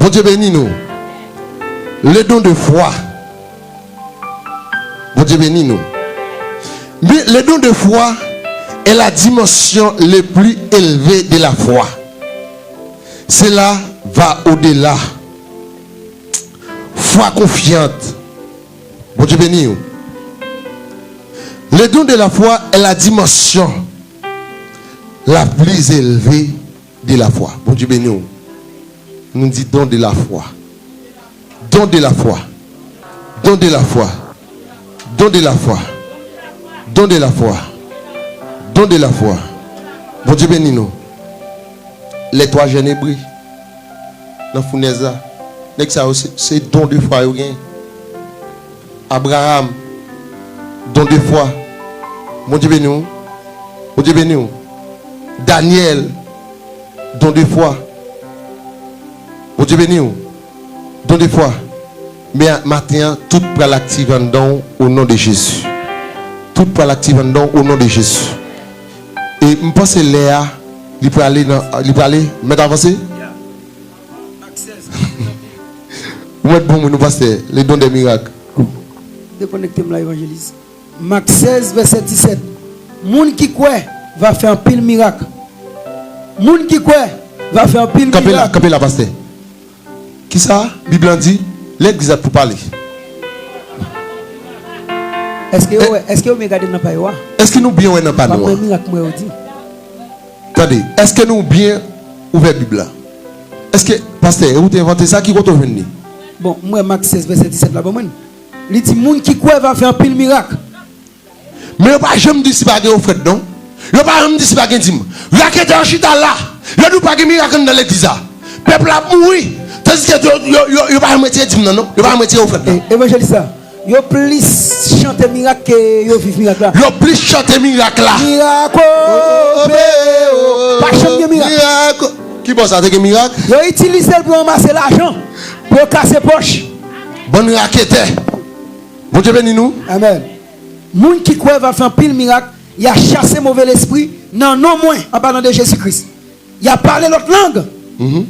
Bondye beni nou. Le don de foi. Bondye beni nou. Mais le don de foi est la dimension le plus élevée de la foi. Cela va au-delà. Foi confiante. Bondye beni w. Le don de la foi est la dimension la plus élevée de la foi. Bondye beni w. Nou di don de la foi. Don de la foi. Don de la foi. Don de la foi. Don de la foi. Don de la foi. Bondye beni nou. Les trois jeunes Hébreux nan founèz la. Nèg sa yo, se, se don de fwa yo gen. Abraham, don de fwa. Bondye beni w. Bondye beni w. Daniel, don de fwa. Bondye beni w. Don de fwa. Men maten an, tout pral aktive anndan w, o non de Jezi. Tout pral aktive anndan w, o non de Jezi. E m panse lè a, li prale nan, li prale, mèt avanse? Ou mèt bon moun, ou pastè, le don des miracles. Dekonekte m la, evanjelis. Mak sèz, vèsè disèt. Moun ki kwè va fè anpil mirak. Moun ki kwè va fè anpil mirak. Kanpe la, kanpe la, pastè. Kisa Bib lan di? Legliz la pou pale. Èske yo wè, èske yo byen gade nan pa yo a? Èske nou byen wè nan pa nou an? M ap wè mirak mwen yo di. Tande, èske nou byen ouvè Bib la? Èske, pastè, e ou te envante sa, ki kote w jwenn li? Bon, m wè Mak sèz, vèsè disèt la, ban mwen. Li di, moun ki kwè va fè anpil mirak. Men yo pa janm di si pa gen ofrann, non. Yo pa janm di si pa gen dim. Raketè yo chita la. Yo di w pa gen mirak anndan legliz la. Pèp la ap mouri. Tandiske yo, yo, yo, yo pa janm retire dim nan, non. Yo pa janm retire ofrann nan. E, evanjelis la, yo plis chante mirak ke yo viv mirak la. Yo plis chante mirak la. Mirak, o, o, o, o, pa janm gen mirak. Mirak. Ki bò sa te gen mirak? Yo itilize l pou yo ranmase lajan, pou yo kase pòch. Bann raketè. Bondye beni nou. Amèn. Moun ki kwè va fè anpil mirak, y a chase move lespri nan non mwen, an palan de Jezi Kris. Y a pale lòt lang. Mhm.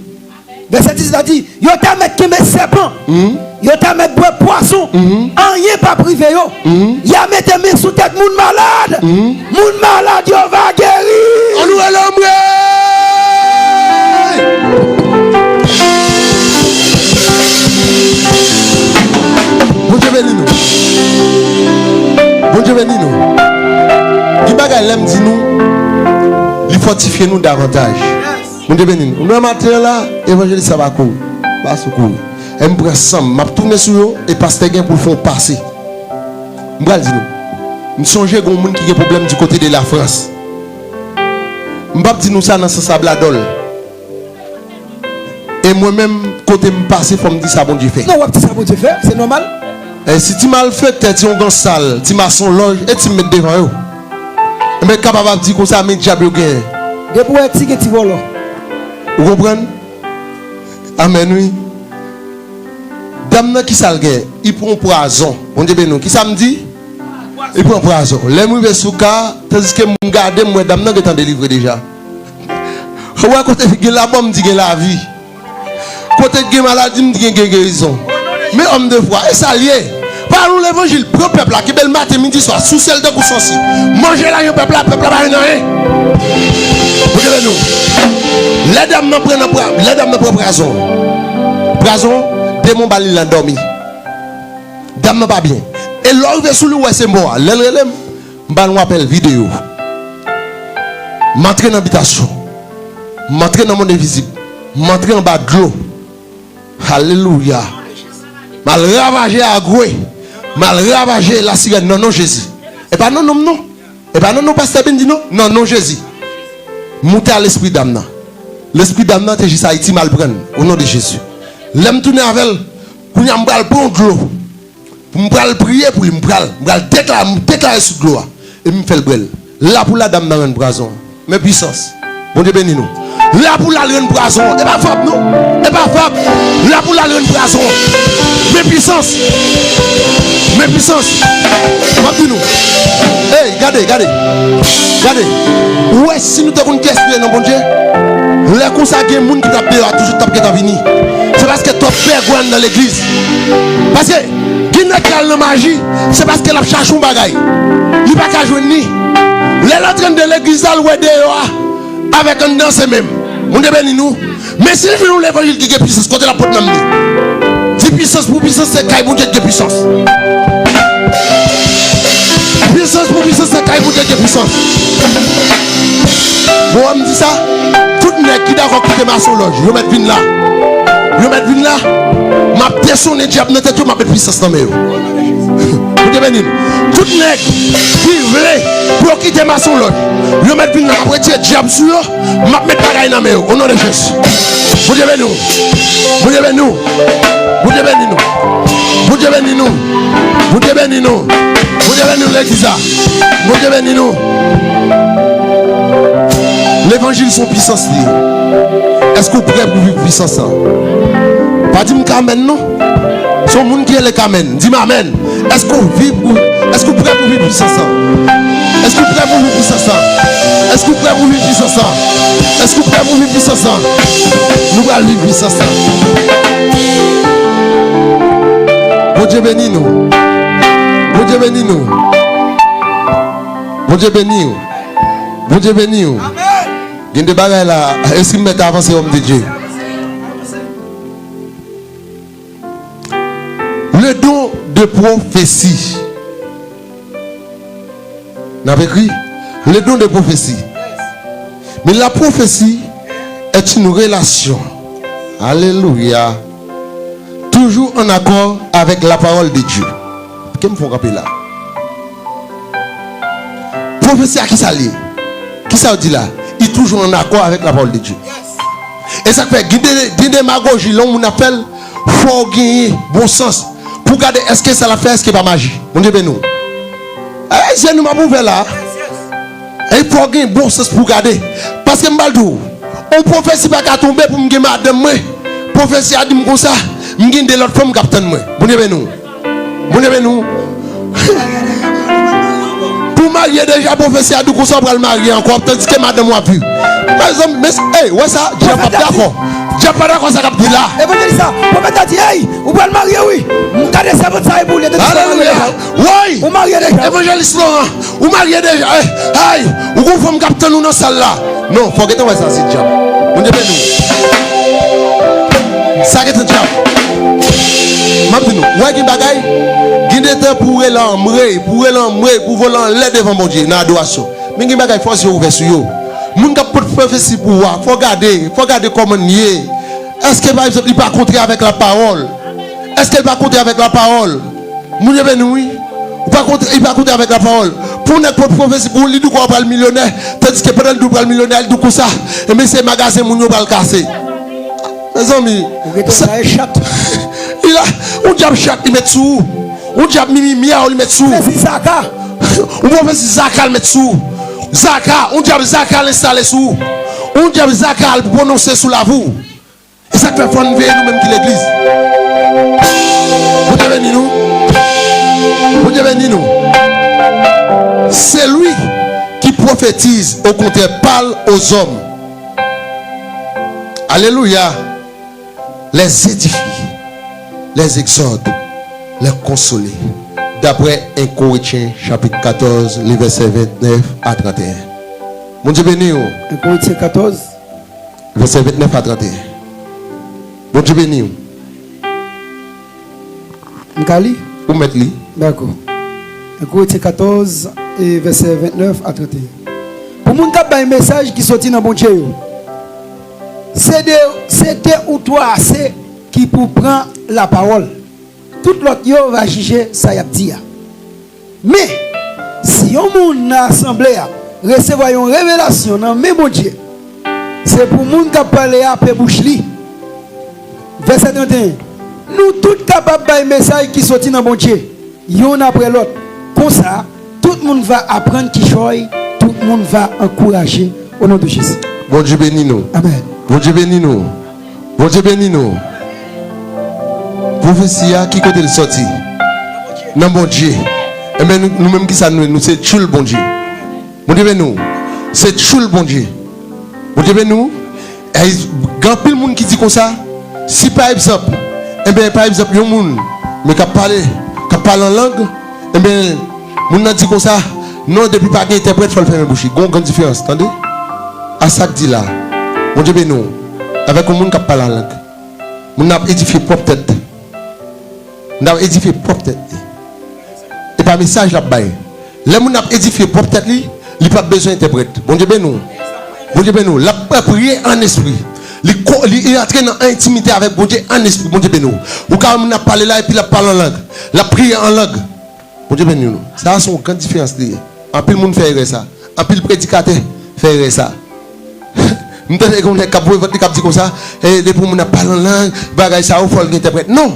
Vèsè dis la di, yo ta mèt kenbe sèpan, mhm, yo ta mèt bwè pwason, mhm, anyen p ap rive yo. Mhm. Y a mete men sou tèt moun malad. Mhm. Moun malad yo va geri. Ann louwe Lanmwey! Bondye beni nou. Bondye beni nou. Gen bagay lè m di nou, li fòtifye nou davantaj. Bondye beni nou. Nou wè maten an la, evanjelis sa pa kouri. Pa sou kouri. E m pran san m, m ap tounen sou yo, e pastè gen pou l fè yon pase. M pral di nou. M sonje gen yon moun ki gen pwoblèm di kote de Lafrans. M p ap di nou sa nan sans a bladòl. E mwen menm, kote m pase, fò m di sa Bondye fè. Non, w ap di sa Bondye fè, se nòmal. E si ti malfektè, ti ongan sal, ti masonlòj, e ti m met devan yo. Enben, kapab ap di konsa, men dyab yo genyen. Depi w wè ti gen ti vòlò. Ou konprann? Amèn, wi. Dam nan, ki sa l gen? Li pran pwazon. Bondye beni w. Ki sa m di? Li pran pwazon. Lè m rive sou ka, tandiske m gade, m wè dam nan gentan delivre deja. Ou wè kote gen lanmò, m di gen lavi. Kote gen maladi, m di gen, gen gerizon. Men òm de fwa, e sa l ye. Pale yon levanjil, pran pèp la, kenbe l maten, midi, swa, souse l tankou sansi. Manje lajan pèp la, pèp la pa jwenn anyen. Bondye beni nou. Lè dam nan pran nan pra-, lè dam nan pran pwazon. Pwazon, demon ba li l nan dòmi. Dam nan pa byen. E lè w rive sou li, w wè se mò a. Lè l rele m, m ba l yon apèl videyo. M antre nan bitasyon. M antre nan mond envizib. M antre anba dlo. Alelouya. M al ravaje Agwe. M al ravaje Lasirèn nan non Jezi. E pa nan non m non. E pa nan non pastè Bendy non. Nan non Jezi. Moute a lespri dam nan. Lespri dam nan te jis Ayiti, m al pran l. O non de Jezi. Lè m tounen avè l, kounye a m pral pran yon dlo. M pral priye pou li, m pral, m pral dekla-, m deklare sou dlo a. Epi m fè l bwè l. La pou la dam nan rann pwazon an. Men pwisans. Bondye beni nou. La pou la l rann pwazon an. E pa fab non. E pa fab. La pou la l rann pwazon an. Men pwisans. Men pwisans. M ap di nou. Ey, gade, gade. Gade. Ou wè si nou te konn kiyès nou ye nan Bondye? Lè konsa gen moun ki t ap deyò a toujou t ap gentan vini. Se paske twòp vègwàn nan legliz. Paske Gen nèg k al nan maji, se paske l ap chache yon bagay. Li pa ka jwenn li. Lè l antre anndan legliz la, l wè deyò a avèk anndan se menm. Bondye beni nou. Men si l jwenn yon levanjil ki gen pwisans, kote l ap pot nanm li? Di pwisans pou pwisans, se kay Bondye ki gen pwisans. Pwisans pou pwisans, se kay Bondye ki gen pwisans. Bon, m di sa, tout nèg ki dakò kite masonlòj, yo mèt vin la. Yo mèt vin la. M ap desonnen dyab nan tèt yo, m ap met pwisans nan men yo. Bondye beni n. Tout nèg ki vle pou yo kite masonlòj, yo mèt vin la. M ap retire dyab sou yo, m ap met bagay nan men yo. O non de Jezi. Bondye beni w. Bondye beni w. Bondye beni nou. Bondye beni nou. Bondye beni nou. Bondye beni nou, legliz la. Bondye beni nou. Levanjil se yon pwisans li ye. Èske w prè pou viv pwisans lan? Pa di m k amèn non. Se yon moun ki rele k amèn. Di m amèn. Èske w viv pou, èske w prè pou viv pwisans lan? Èske w prè pou viv pwisans lan? Èske w prè pou viv pwisans lan? Èske w prè pou viv pwisans lan? Nou pral viv pwisans lan. Bondye beni nou. Bondye beni nou. Bondye beni w. Bondye beni w. Gen de bagay la, èske m mèt avanse, òm de Dye? Le don de prophétie. N ap ekri, le don de prophétie. Mais la prophétie est une relation. Alléluia. Toujours en accord avec la parole de Dieu. Ke m fè w kanpe la. Pwofesi a, kisa l ye? Kisa yo di la? Li toujou an akò avèk lapawòl de Dye. E sa k fè gen de, gen demagoji, lè yon moun ap fè l, fò w genyen bon sans pou w gade èske sa l ap fè, èske pa maji. Bondye beni w. Ay, je nou m ap ouvè la. E fò w gen bon sans pou w gade. Paske m pral di w, yon pwofesi pa ka tonbe pou m gen madanm mwen. Pwofesi a di m konsa, m gen de lòt fanm k ap tann mwen. Bondye beni w. Bondye beni w. Pou w marye deja, pwofesi a di w konsa w pral marye ankò, tandiske madanm w ap viv. Mezanmi, mes, ey, wè sa, dyab p ap dakò. Dyab pa dakò sa k ap di la. Evanjelis la, pwofèt la di, ey, ou pral marye wi. M gade sèvant sa e pou li, tandiske w marye deja. Alelouya. Woy! Ou marye deja. Evanjelis Laurent, ou marye deja. Ey, ay, ou gon fanm k ap tann ou nan sal la. Non, fò w gentan wè sa se dyab. Bondye beni w. Sa gentan dyab. M ap di nou, w wè gen bagay, gen de tan pou w rele anmwey, pou w rele anmwey, pou w vole anlè devan Bondye nan adorasyon. Men gen bagay fò w ouvè sou yo. Moun k ap pot pwofesi pou ou a, fò w gade, fò w gade kòman l ye. Èske, pa egzanp, li pa kontre avèk lapawòl? Èske l pa kontre avèk lapawòl? Bondye beni w, wi. Ou pa kontre, li pa kontre avèk lapawòl. Pou yon nèg pot pwofesi pou ou, li di w konsa w pral milyonè, tandiske pandan l di w pral milyonè, li di w konsa, ebyen, se magazen moun yo pral kase. Mezanmi, ou rete sa, la e chat. Li la, yon dyab chat li met sou ou. Yon dyab mimi myaw li met sou ou. Pwofesi zaka. Yon pwofesi zaka li met sou ou. Zaka, yon dyab zaka l enstale sou ou. Yon dyab zaka l pwononse sou lavi w. E sa k fè fò n veye nou menm ki legliz. Bondye beni nou. Bondye beni nou. Celui qui prophétise, au contraire, parle aux hommes. Alelouya. Les édifier, les exhorter, les consoler. D'après un Corinthiens chapitre quatorze, les versets vingt-neuf à trente et un. Bondye beni w. Un Corinthiens quatorze. Verset vingt-neuf à trente et un. Bondye beni w. M ka li? Ou mèt li. Dakò. Korinti katòz, e vèsè vennèf a trannteyen. Pou moun k ap bay mesaj ki soti nan Bondye yo, se de, se de ou twa ase ki pou pran lapawòl. Tout lòt yo va jije sa y ap di a. Men, si yon moun nan asanble a resevwa yon revelasyon nan men Bondye, se pou moun k ap pale a pe bouch li. Vèsè trannteyen. Nou tout kapab bay mesaj ki soti nan Bondye, youn apre lòt. Konsa, tout moun va aprann kichòy, tout moun va ankouraje, o non de Jezi. Bondye beni nou. Amèn. Bondye beni nou. Bondye beni nou. Pwofesi a, ki kote l soti? Nan Bondye. Enben, nou, nou menm, ki sa nou ye? Nou se tchoul Bondye. Bondye beni w. Se tchoul Bondye. Bondye beni w. E, gen anpil moun ki di konsa, si pa egzanp, enben, pa egzanp, yon moun, men k ap pale, k ap pale an lang, enben, moun nan di konsa, non, depi pa gen entèprèt, fò l fèmen bouch li. Gon gran diferans, tande? A sa k di la. Bondye beni w. Avèk yon moun k ap pale an lang. Moun nan ap edifye pwòp tèt. Moun nan ap edifye pwòp tèt li. E pa mesaj l ap bay. Lè moun nan ap edifye pwòp tèt li, li p ap bezwen entèprèt. Bondye beni w. Bondye beni w. L ap priye an espri. Li ko-, li, li antre nan entimite avèk Bondye an espri. Bondye beni w. Ou ka wè moun nan ap pale la epi l ap pale an lang. L ap priye an lang. Bondye beni nou. Sa a se yon gran diferans li ye. Anpil moun fè erè sa. Anpil predikatè fè erè sa. M tande gen yon nèg k ap voye vant li k ap di konsa, e, depi yon moun ap pale an lang, bagay sa yo, fò l gen entèprèt. Non!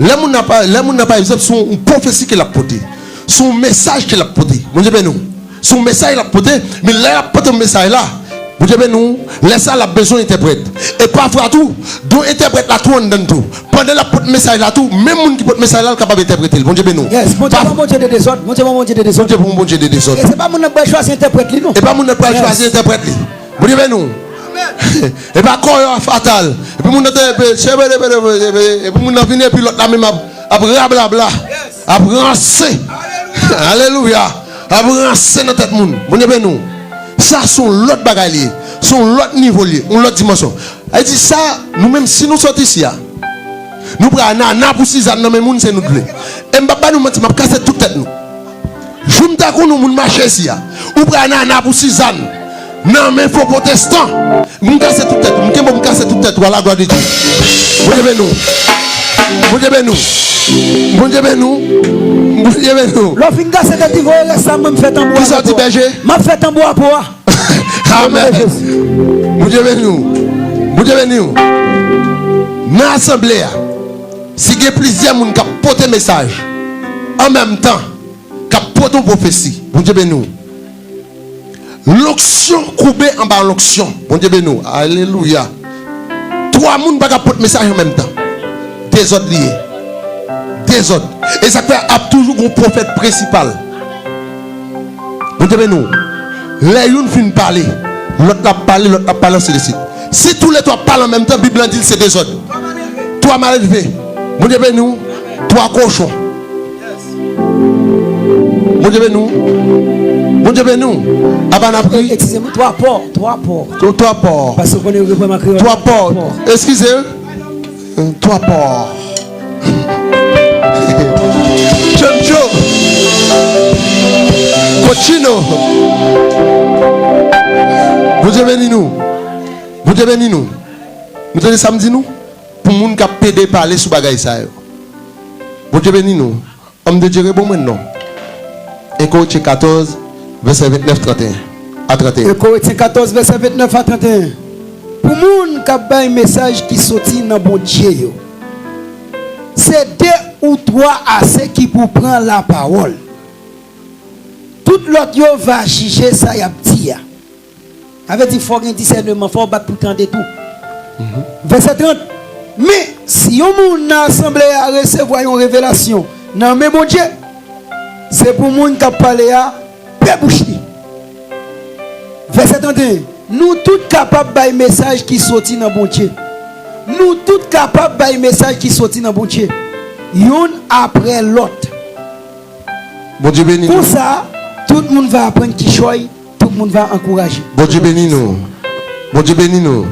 Lè moun nan pa, lè moun nan, pa egzanp, se yon pwofesi ke l ap pote. Se yon mesaj ke l ap pote. Bondye beni w. Se yon mesaj l ap pote, men lè l ap pote mesaj la, Bondye beni w, lè sa l ap bezwen entèprèt. E pafwa tou, don entèprèt la tou anndan l tou. Pandan l ap pote mesaj la tou, menm moun ki pote mesaj la, l kapab entèprete l. Bondye beni w. Yes, Bondye pa yon Bondye de dezòd, Bondye pa yon Bondye de dezòd. Bondye pa yon Bondye de dezòd. E se pa moun nan k pral chwazi entèprèt li, non. E pa moun nan k pral chwazi entèprèt li. Bondye beni w. E pa kòyò a fatal. Epi moun nan te, epi, epi moun nan vini, epi lòt la menm ap, ap rablabla. Ap ranse. Alelouya. Ap ranse nan tèt moun. Bondye beni w. Sa se yon lòt bagay li ye. Se yon lòt nivo li ye. Yon lòt dimansyon. Sa vle di sa, nou menm, si nou sot isi a, nou pral nana pou sizàn nan men moun, se nou t vle. E m p ap ba nou manti, m ap kase tout tèt nou. Jou m ta konn yon moun mache isi a, ou pral nana pou sizàn nan men fo pwotestan. M kase tout tèt ou, m kenbe w, m kase tout tèt ou, à la gloire de Dieu. Bondye beni w. Bondye beni w. Bondye beni w. Bondye beni w. Lè w fin kase tèt li, voye rès la, mwen m fè tanbou a. Kisa w di, bèje? M ap fè tanbou a pou a. Amèn. Bondye beni w. Bondye beni w. Nan asanble a, si gen plizyè moun k ap pote mesaj an menm tan, k ap pote yon pwofesi, Bondye beni w. Lonksyon koube anba lonksyon, Bondye beni w. Alelouya. Twa moun pa ka pot mesaj an menm tan. Dezòd li ye. Dezòd. E sa k fè ap toujou gon pwofèt prensipal. Bondye beni w. Lè youn fin pale, lòt la ap pale, lòt la ap pale, ansi de swit. Si toulètwa ap pale an menm tan, Bib lan di l se dezòd. Twa malelve. Bondye beni w. Twa kochon. Bondye beni w. Bondye beni w. Aba n ap ri. Eskize m, twa pò, twa pò. Twa, twa pò. Paske w konnen yo reprann an kreyòl. Twa pò. Twa pò. Eskize. Twa pò. Tchoncho. Kochino. Bondye beni nou. Bondye beni nou. Nou tande sa m di nou? Pou moun k ap pede pale sou bagay sa yo. Bondye beni nou. Homme de Dieu, reponn mwen non. En Korentyen katòz, vèsè ventnèf, trannteyen a trannteyen. En Korentyen katòz, vèsè ventnèf a trannteyen. Pou moun k ap bay mesaj ki soti nan Bondye yo, se de ou twa ase ki pou pran lapawòl. Tout lòt yo va jije sa y ap di a. Sa vle di fò w gen disèneman, fò w bat pou tande tou. Vèsè trant. Men, si yon moun nan asanble a resevwa yon revelasyon nan men Bondye, se pou moun k ap pale a pe bouch li. Vèsè trannteyen. Nou tout kapab bay mesaj ki soti nan Bondye. Nou tout kapab bay mesaj ki soti nan Bondye. Youn apre lòt. Bondye beni nou. Konsa, tout moun va aprann kichòy, tout moun va ankouraje. Bondye beni nou. Bondye beni nou.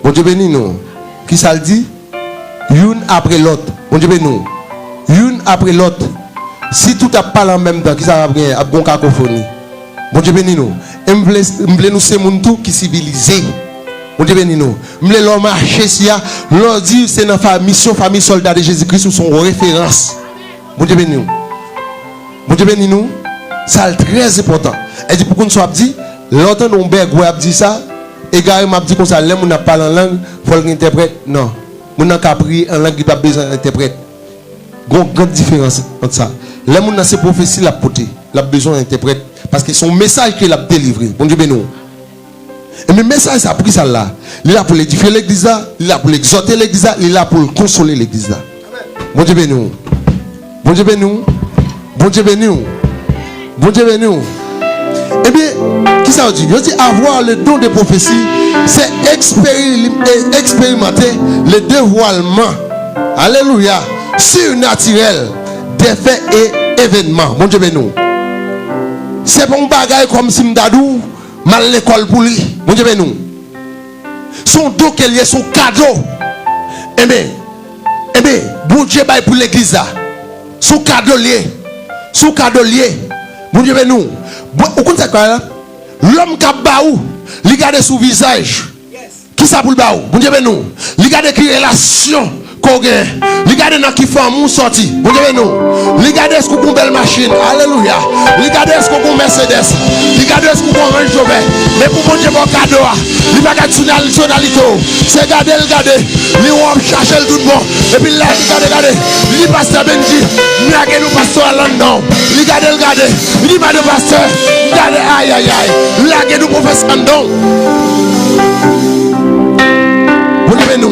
Bondye beni nou. Kisa l di? Youn apre lòt. Bondye beni nou. Youn apre lòt. Si tout ap pale an menm tan, kisa ap genyen? Ap gen kakofoni. Bondye beni nou. E m vle, m vle nou se moun tou ki sivilize. Bondye beni nou. M vle lè w mache si a, lè w di se nan fa-, misyon fanmi sòlda de Jezi Kris, ou se yon referans. Bondye beni w. Bondye beni nou. Sa l trè enpòtan. E di pou konn sa w ap di, lè w tande yon bègwè ap di sa, egare m ap di konsa, lè moun ap pale an lang, fò l gen entèprèt? Non. Moun nan ka priye an lang, li p ap bezwen entèprèt. Gon gran diferans ant sa. Lè moun nan se pwofesi l ap pote, l ap bezwen entèprèt. Paske se yon mesaj ke l ap delivre. Bondye beni w. Ebyen, mesaj sa, poukisa l la? Li la pou l edifye legliz la, li la pou l egzòte legliz la, li la pou l konsole legliz la. Bondye beni w. Bondye beni w. Bondye beni w. Bondye beni w. Ebyen, kisa yo di? Yo di, avoir le don de prophétie, c'est expéri-, expérimenter le dévoilement, alelouya, surnaturel des faits et événements. Bondye beni w. Se pa yon bagay kòmsi m ta di w, m al lekòl pou li. Bondye beni w. Se yon don ke l ye, se yon kado. Enben, enben, Bondye bay pou legliz la. Se yon kado l ye. Se yon kado l ye. Bondye beni w. Bon, ou konn sa k pral la? Lòm k ap ba ou, li gade sou vizaj. Kisa pou l ba ou? Bondye beni w. Li gade ki relasyon ke w gen. Li gade nan ki fanmi w sòti. Bondye beni w. Li gade èske w gen yon bèl machin. Alelouya. Li gade èske w gen yon Mercedes. Li gade èske w gen yon Range Rover. Men pou Bondye ba w kado a, li pa gade sou nasyonalite w. Se gade l gade. Li wè w ap chache l tout bon. Epi l la, li gade, gade. Li di pastè Bendji, lage nou pastè a anndan w. Li gade l gade. Li di madan pastè, gade, ayayay. Lage nou pwofesè anndan w. Bondye beni w.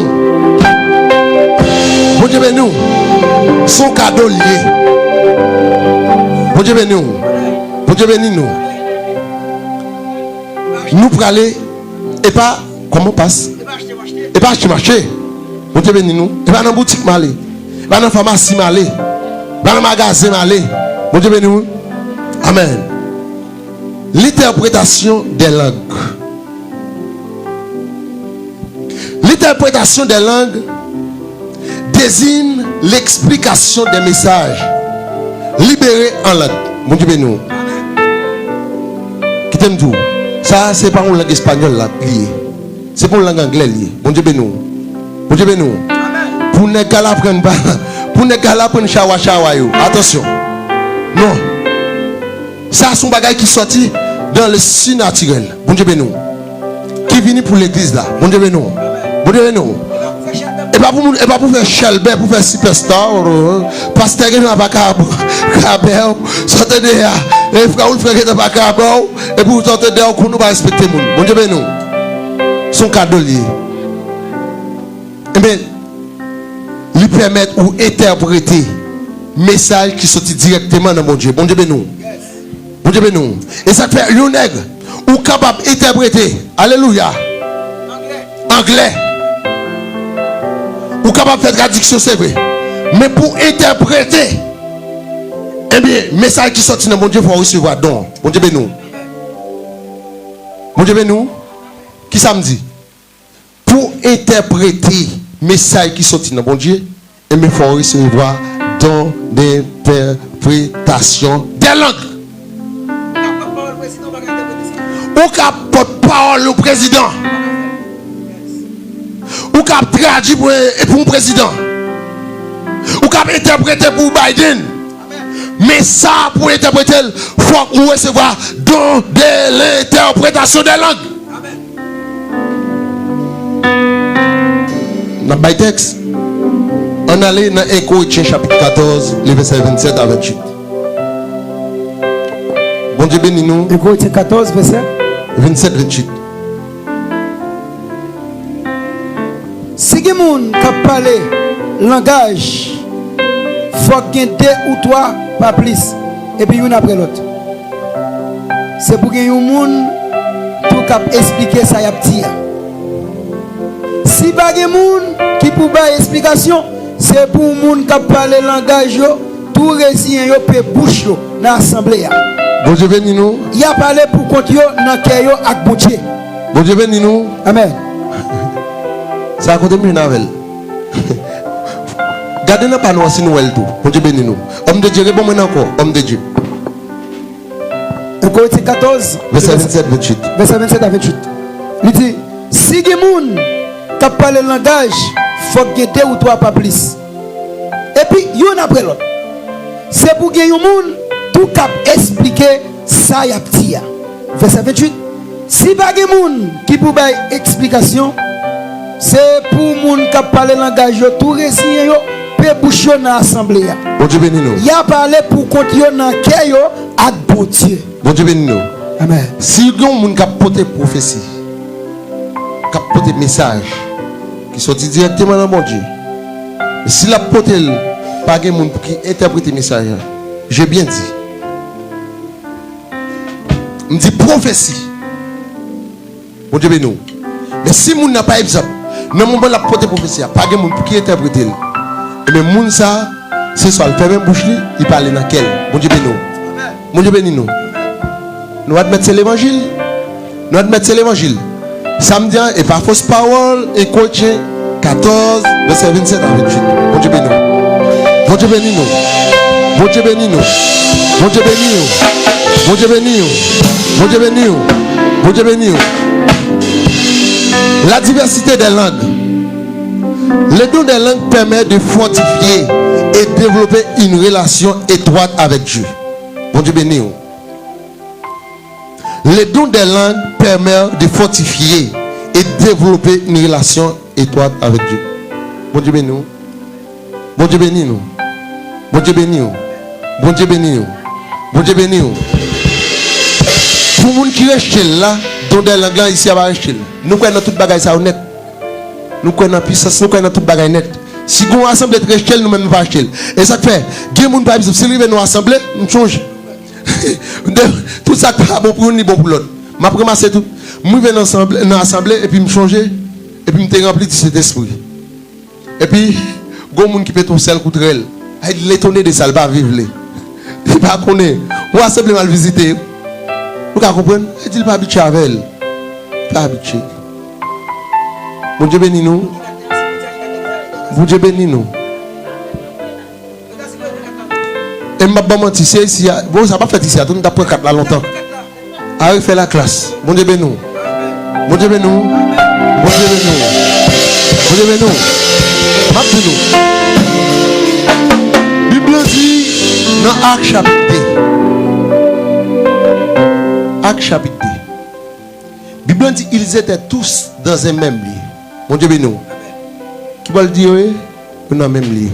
Bondye beni w. Se yon kado l ye. Bondye beni w. Bondye beni nou. Nou prale, e pa, kòman pas? E pa achte m achte. Bondye beni nou. E pa nan boutik m ale. E pa nan famasi m ale. E pa nan magazen m ale. Bondye beni w. Amèn. L'interprétation des langues. L'interprétation des langues désigne l'explication des messages libérés en langue. Bondye beni w. Kite m di w, sa a se pa yon lang espanyòl la li ye. Se pa yon lang anglè li ye. Bondye beni w. Bondye beni w. Pou nèg k al aprann pa, pou nèg k al aprann chawa chawa yo. Atansyon. Non. Sa se yon bagay ki sòti dans le surnaturel. Bondye beni w. Ki vini pou legliz la. Bondye beni w. Bondye beni w. E pa pou moun, e pa pou fè chèlbè, pou fè sipèsta. Pastè gen dwa pa ka, ka bè w. Sa w tande a. E frè w, frè gen dwa pa ka bè w. E pou w tande a, w konn ou pa respekte moun. Bondye beni w. Se yon kado l ye. Ebyen, li pèmèt ou entèprete mesaj ki soti dirèkteman nan Bondye. Bondye beni w. Bondye beni w. E sa k fè yon nèg, ou kapab entèprete, alelouya, anglè. Ou kapab fè tradiksyon, se vre. Men pou entèprete, ebyen, mesaj ki soti nan Bondye, fò w resevwa don. Bondye beni w. Bondye beni w. Kisa m di? Pou entèprete mesaj ki soti nan Bondye, enben, fò w resevwa don d'interprétation des langues. Ou ka pòt pawòl yon prezidan. Ou kab tradui pou, pou yon prezidan. Ou kab entèprete pou Biden. Men sa pou entèprete l, fòk ou resevwa don de lentèpretasyon de lang. N ap bay tèks. Ann ale nan en Korentyen chapit katòz, le vèsè vennsèt a venntuit. Bondye beni nou. En Korentyen katòz, vèsè vennsèt, venntuit. Si gen moun k ap pale langaj, fòk gen de ou twa, pa plis, epi youn apre lòt. Se pou gen yon moun tou k ap esplike sa y ap di a. Si pa gen moun ki pou bay esplikasyon, se pou moun k ap pale langaj yo tou reziyen yo, pe bouch yo nan asanble a. Bondye beni nou. Y ap ale pou kont yo nan kè yo ak Bondye. Bondye beni nou. Amèn. Sa kote m jwenn avè l. Gade nan pa nou an si nou wè l tou. Bondye beni nou. Òm de Dye, reponn mwen ankò. Òm de Dye. En Korentyen katòz, vèsè vennsèt, venntuit. Vèsè vennsèt a venntuit. Li di, si gen moun k ap pale langaj, fòk gen de ou twa, pa plis. Epi, youn apre lòt. Se pou gen yon moun tou k ap esplike sa y ap di a. Vèsè venntuit. Si pa gen moun ki pou bay esplikasyon, se pou moun k ap pale langaj yo tou reziyen yo, pe bouch yo nan asanble a. Bondye beni nou. Y ap ale pou kont yo nan kè yo ak Bondye. Bondye beni nou. Amèn. Si gen yon moun k ap pote pwofesi, k ap pote mesaj ki soti dirèkteman nan Bondye, men si l ap pote l, pa gen moun pou ki entèprete mesaj la, je byen di, m di pwofesi. Bondye beni w. Men si moun nan, pa egzanp, nan moman l ap pote pwofesi a, pa gen moun pou ki entèprete l, ebyen, moun sa a, se swa l fèmen bouch li, li pale nan kè l. Bondye beni w. Bondye beni nou. Nou admèt se levanjil. Nou admèt se levanjil. Sa m di a, e pa fos pawòl, e Korentyen katòz, vèsè vennsèt a venntuit. Bondye beni w. Bondye beni nou. Bondye beni nou. Bondye beni nou. Bondye beni nou. Bondye beni nou. Bondye beni nou. La diversité des langues. Le don des langues permet de fortifier et développer une relation étroite avec Dieu. Bondye beni w. Le don des langues permet de fortifier et développer une relation étroite avec Dieu. Bondye beni w. Bondye beni nou. Bondye beni w. Bondye beni w. Bondye beni w. Pou moun ki rejte l la, don dè lang lan, isi a pa rejte l. Nou kwè nan tout bagay sa yo nèt. Nou kwè nan pisans, nou kwè nan tout bagay nèt. Si gon asanble t rejte l, nou menm nou pa rejte l. E sa k fè, gen moun, pa egzanp, si l rive nan asanble, m chonje. Tout sa k pa bon pou youn, li bon pou lòt. M ap ranmase tout. M rive nan asanble, nan asanble, epi m chonje, epi m te ranpli di Sentespri. Epi, gon moun ki pete yon sèl kout rèl. Ay, l etone de sa, l pa viv li. Li pa konnen. Yon asanble m al vizite. Nou ka konprann? Li di l pa abitye avè l. Li pa abitye. Bondye beni nou. Bondye beni nou. E m p ap ba w manti, se isi a. Bon, sa p ap fèt isi a tou, nou t ap pran kat la lontan. A refè laklas. Bondye beni w. Bondye beni w. Bondye beni w. Bondye beni w. M ap di nou. Bib lan di nan Ak chapit de. Ak chapit de. Bib lan di, ils étaient tous dans un même lieu. Bondye beni w. Ki bò l di yo ye? Yo nan menm lye.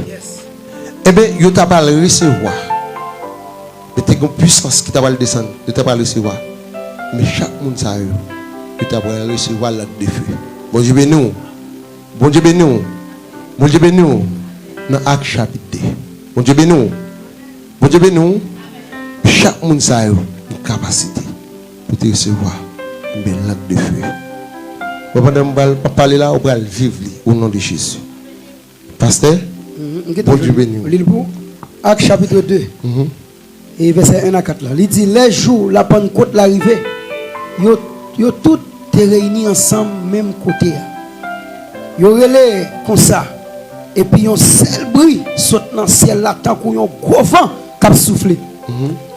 Enben, yo ta pral resevwa. Men te gen pwisans ki ta pral desann, yo ta pral resevwa. Men chak moun sa yo, yo ta pral resevwa lak de fe. Bondye beni w. Bondye beni w. Bondye beni w. Nan Ak chapit de. Bondye beni w. Bondye beni w. Chak moun sa yo gen kapasite pou te resevwa, enben, lak de fe. Bon, pandan m pral, m ap pale la, ou pral viv li, o non de Jezi. Pastè, Bondye beni w. Li l pou Ak chapit de, e vèsè en a kat la. Li di, lè jou Lapannkot la rive, yo, yo tout te reyini ansanm menm kote a. Yo rele konsa, epi yon sèl bri sot nan syèl la tankou yon gwo van k ap soufle.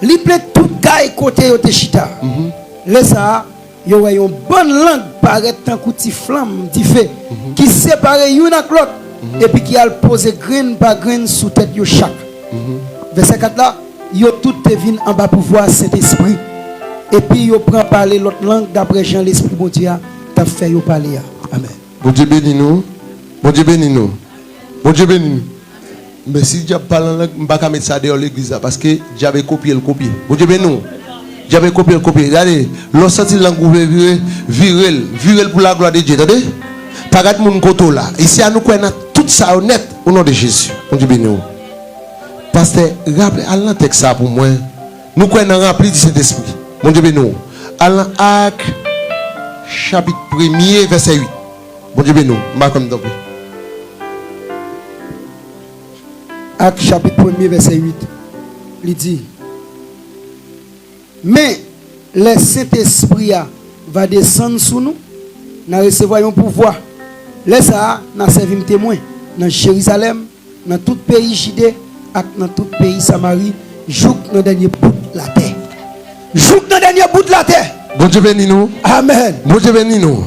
Li plen tout kay kote yo te chita. Lè sa a, Yo wè yon bann lang parèt tankou ti flanm dife ki separe youn ak lòt, epi ki al poze grenn pa grenn sou tèt yo chak. Vèsè kat la, yo tout te vin anba pouvwa Sentespri, epi yo pran pale lòt lang dapre jan Lespri Bondye a t ap fè yo pale a. Amèn. Bondye beni nou. Bondye beni nou. Bondye beni nou. Men si dyab pale an lang, m pa ka met sa deyò legliz la, paske dyab e kopye l kopye. Bondye beni w. Dyab e kopye l kopye. Gade, lè w santi lang ou vle vire, vire l. Vire l pou laglwa de Dye, tande? Pa gad moun kote w la. Isi a, nou kwè nan tout sa yo nèt, o non de Jezi. Bondye beni w. Pastè, raple, al nan tèks sa pou mwen. Nou kwè nan ranpli di Sentespri. Bondye beni w. Al nan Ak, chapit premye, vèsè uit. Bondye beni w. M pa kwè m twonpe. Ak chapit premye, vèsè uit, li di, men lè Sentespri a va desann sou nou, n a resevwa yon pouvwa. Lè sa a, n a sèvi m temwen nan Jerizalèm, nan tout peyi Jide ak nan tout peyi Samari, jouk nan dènye bout latè. Jouk nan dènye bout latè. Bondye beni nou. Amèn. Bondye beni nou.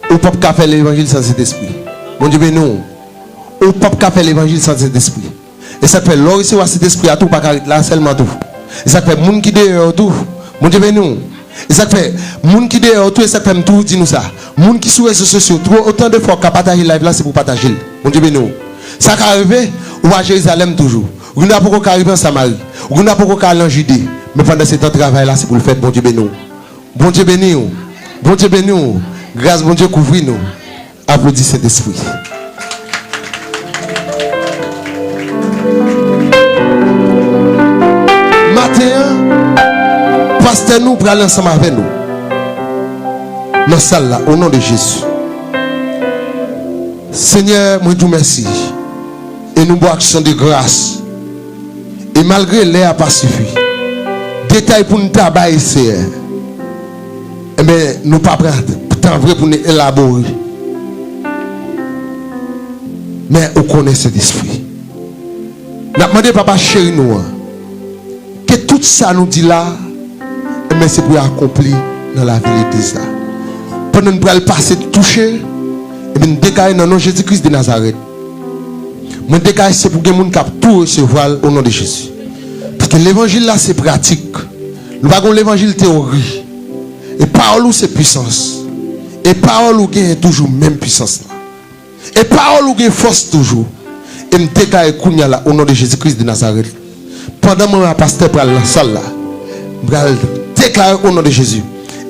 Ou p ap ka fè levanjil san Sentespri. Bondye beni w. Ou p ap ka fè levanjil san Sentespri. E sa k fè, lè w resevwa Sentespri a tou, ou pa ka ret la sèlman tou. E sa k fè, moun ki deyò yo tou, Bondye beni w. E sa k fè, moun ki deyò yo tou, e sa k fè m toujou di nou sa. Moun ki sou rezo sosyo, twò otan de fwa w ka pataje live la, se pou w pataje l. Bondye beni w. Sa ka rive, ou a Jerizalèm toujou. Ou gen dwa poko ka rive an Samari. Ou gen dwa poko ka al an Jide. Men pandan se tan, travay la, se pou l fèt. Bondye beni w. Bondye beni w. Bondye beni w. Gras Bondye kouvri nou. Aplodi Sentespri. Maten an, pastè nou pral ansanm avè nou nan sal la, o non de Jezi. Senyè, mwen di w mèsi. E nou ba w aksyon de gras. E malgre lè a pa sifi, detay pou n ta bay, Senyè, enben, nou pa pran tan vre pou n elabore. Men ou konnen, Sentespri. N ap mande Papa cheri nou an, ke tout sa nou di la, enben, se pou akonpli nan lavi legliz la. Pandan n pral pase touche, enben, n deklare nan non Jezi Kris de Nazarèt. Mwen deklare se pou gen moun k ap tou resevwa l o non de Jezi. Paske levanjil la se pratik. Nou pa gen levanjil teyori. E pawòl ou se pwisans. E pawòl ou genyen toujou menm pwisans la. E pawòl ou gen fòs toujou. E m deklare kounye a la, o non de Jezi Kris de Nazarèt, pandan mwen a pastè pral nan sal la, m pral deklare o non de Jezi.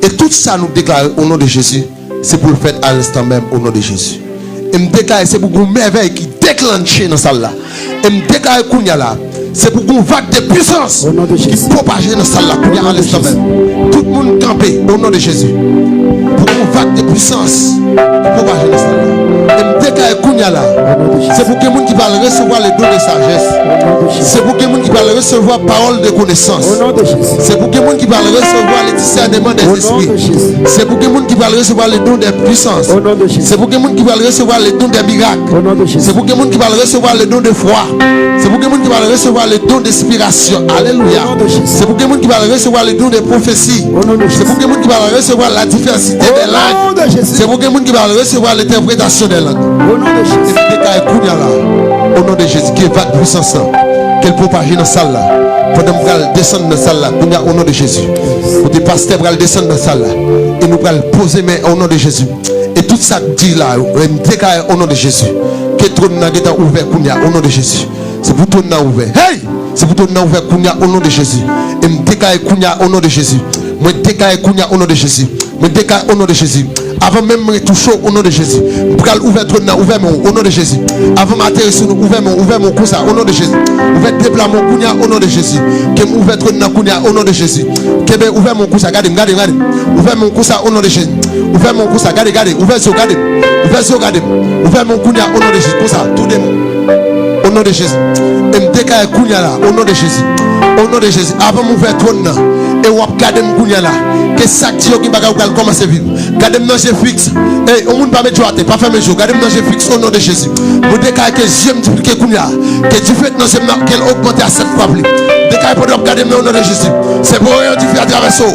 E tout sa nou deklare o non de Jezi, se pou l fèt a lenstan menm o non de Jezi. E m deklare se pou gon mèvèy ki deklanche nan sal la. E m deklare kounye a la, se pou gon vag de pwisans ki pwopaje nan sal la kounye a, a lenstan menm. Tout moun kanpe o non de Jezi. Pou gon vag de pwisans ki pwopaje nan sal la. E m deklare kounye a la, se pou gen moun ki pral resevwa le don de sajès. Se pou gen moun ki pral resevwa pawòl de konesans. Se pou gen moun ki pral resevwa le disèneman dè zespri. Se pou gen moun ki pral resevwa le don dè pwisans. Se pou gen moun ki pral resevwa le don dè mirak. Se pou gen moun ki pral resevwa le don de fwa. Se pou gen moun ki pral resevwa le don despirasyon. Alelouya. Se pou gen moun ki pral resevwa le don de pwofesi. Se pou gen moun ki pral resevwa la divèsite dè lang. Se pou gen moun ki pral resevwa lentèpretasyon dè lang. E m deklare kounye a la, o non de Jezi, ke vag pwisans lan, ke l pwopaje nan sal la. Pandan m pral desann nan sal la kounye a, o non de Jezi. Kote pastè pral desann nan sal la. E nou pral poze men o non de Jezi. E tout sa k di la, m deklare o non de Jezi, ke twòn nan gentan ouvè kounye a, o non de Jezi. Se pou twòn nan ouvè. Hey! Se pou twòn nan ouvè kounye a, o non de Jezi. E m deklare kounye a, o non de Jezi. Mwen deklare kounye a, o non de Jezi. Mwen deklare, o non de Jezi. Avan menm mwen touche w, o non de Jezi, m pral ouvè twòn nan, ouvè men w, o non de Jezi. Avan m ateri sou nou, ouvè men w, ouvè men w konsa, o non de Jezi. Ouvè de bra men w kounye a, o non de Jezi. Ke m ouvè twòn nan kounye a, o non de Jezi. Kenbe, ouvè men w konsa, gade m, gade m, gade m. Ouvè men w konsa, o non de Jezi. Ouvè men w konsa, gade, gade, ouvè zye w, gade m. Ouvè zye w, gade m. Ouvè men w kounye a, o non de Jezi, konsa, toude m. O non de Jezi. E m deklare kounye a la, o non de Jezi. O non de Jezi. Avan m ouvè twòn nan, e w ap gade m kounye a la. Ke sa k di yo gen bagay ou pral kòmanse viv. Gade m nan je fiks. Ey, yon moun pa met je w atè, pa fèmen je w. Gade m nan je fiks, o non de Jezi. Mwen deklare ke zye m diplike kounye a. Ke dife k nan zye m nan, ke l ogmante a sèt fwa plis. Deklare pandan w ap gade m nan, o non de Jezi. Se pou yon dife a travèse w.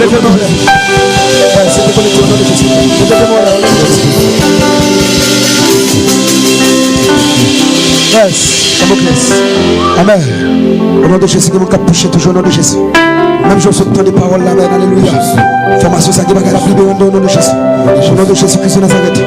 Leve men w anlè. Yes, se dekonekte o non de Jezi. Leve men w anlè o non de Jezi. Yes, come on, yes. Amen. O non de Jezi, gen moun k ap touche toujou o non de Jezi. Menm jan w sot tande pawòl la, amen, alelouya. Fòmasyon sa, gen bagay l ap libere anndan o non de Jezi. O non de Jezi Kris de Nazarèt.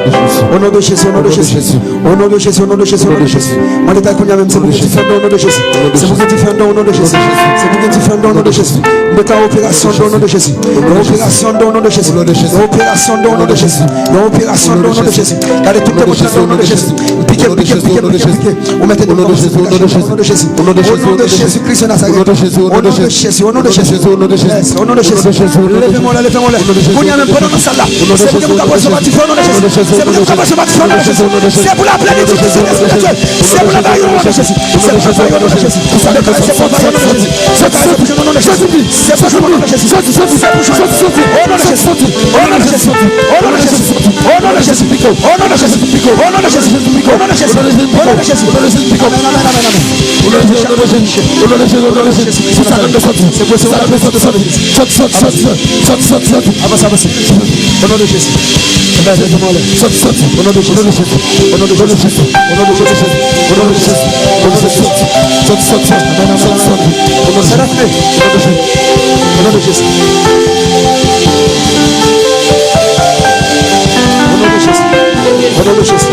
O non de Jezi, o non de Jezi. O non de Jezi, o non de Jezi, o non de Jezi. Mande kay kounye a menm, se pou gen dife anndan o non de Jezi. Se pou gen dife anndan o non de Jezi. Se pou gen dife anndan o non de Jezi. M deklare operasyon anndan o non de Jezi. Yon operasyon anndan o non de Jezi. Yon operasyon anndan o non de Jezi. Yon operasyon anndan o non de Jezi. Gade tout demon anndan o non de Jezi. Pike, pike, pike, pike, pike. Ou mete nou nan konsekrasyon o non de Jezi. O non de Jezi Kris de Nazarèt. O non de Jezi, o non de Jezi, o non de Jezi. Yes, o non de Jezi. Leve men w anlè, leve men w anlè. Kounye a menm, pandan nou nan sal la, se pou gen moun k ap resevwa dife o non de Jezi. Se pou gen moun k ap resevwa dife o non de Jezi. Se pou laplenitid di Sentespri de Dye. Se pou lanvayi o non de Jezi. Se pou lanvayi o non de Jezi. Se pou lanvayi o non de Jezi. Se pou lanvayi o non de Jezi. Se pou lanvayi o non de Jezi. Soti, soti, soti, soti, soti, soti, soti. O non de Jezi. O non de Jezi. O non de Jezi. O non de Jezi. O non de Jezi. O non de Jezi. O non de Jezi. O non de Jezi. Amen, amen, amen, amen. O non de Jezi, o non de Jezi, o non de Jezi, o non de Jezi. Soti, soti, soti, soti. Avanse, avanse. O non de Jezi. Amen. Soti, soti. O non de Jezi. O non de Jezi. O non de Jezi. O non de Jezi. O non de Jezi. Soti, soti, soti. Amen, amen, amen, amen. O non de Jezi. O non de Jezi. O non de Jezi. O non de Jezi. O non de Jezi.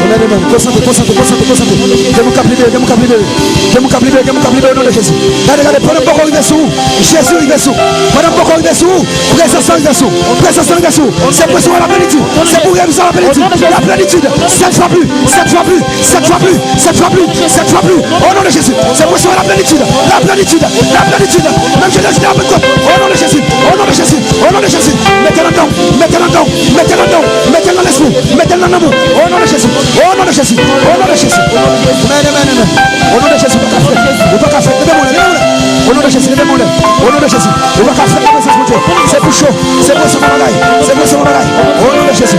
Amen, amen. Konsantre, konsantre, konsantre, konsantre. Gen moun k ap libere, gen moun k ap libere. Gen moun k ap libere, gen moun k ap libere o non de Jezi. Gade, gade, pandan m poko rive sou ou, Jezi rive sou ou. Pandan m poko rive sou ou, prezans lan rive sou ou. Prezans lan rive sou ou. Se presyon a laplenitid. Se pou revizyon a laplenitid. Laplenitid. Sèt fwa plis, sèt fwa plis, sèt fwa plis, sèt fwa plis, sèt fwa plis. O non de Jezi. Se presyon a laplenitid. Laplenitid. Laplenitid. Menm jan Jezi te nan Pantekòt. O non de Jezi. O non de Jezi. O non de Jezi. Mete l anndan w. Mete l anndan w. Mete l anndan w. Mete l nan lespri w. Mete l nan nanm ou. O non de Jezi. O non de Jezi. O non de Jezi. Amen, amen, amen. O non de Jezi, ou pa ka fè. Ou pa ka fè. Leve men w anlè, leve men w anlè. O non de Jezi, leve men w anlè. O non de Jezi, ou pa ka fè nan prezans Bondye. Se pou cho. Se pou se pou bagay. Se pou se pou bagay. O non de Jezi.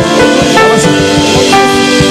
Avanse.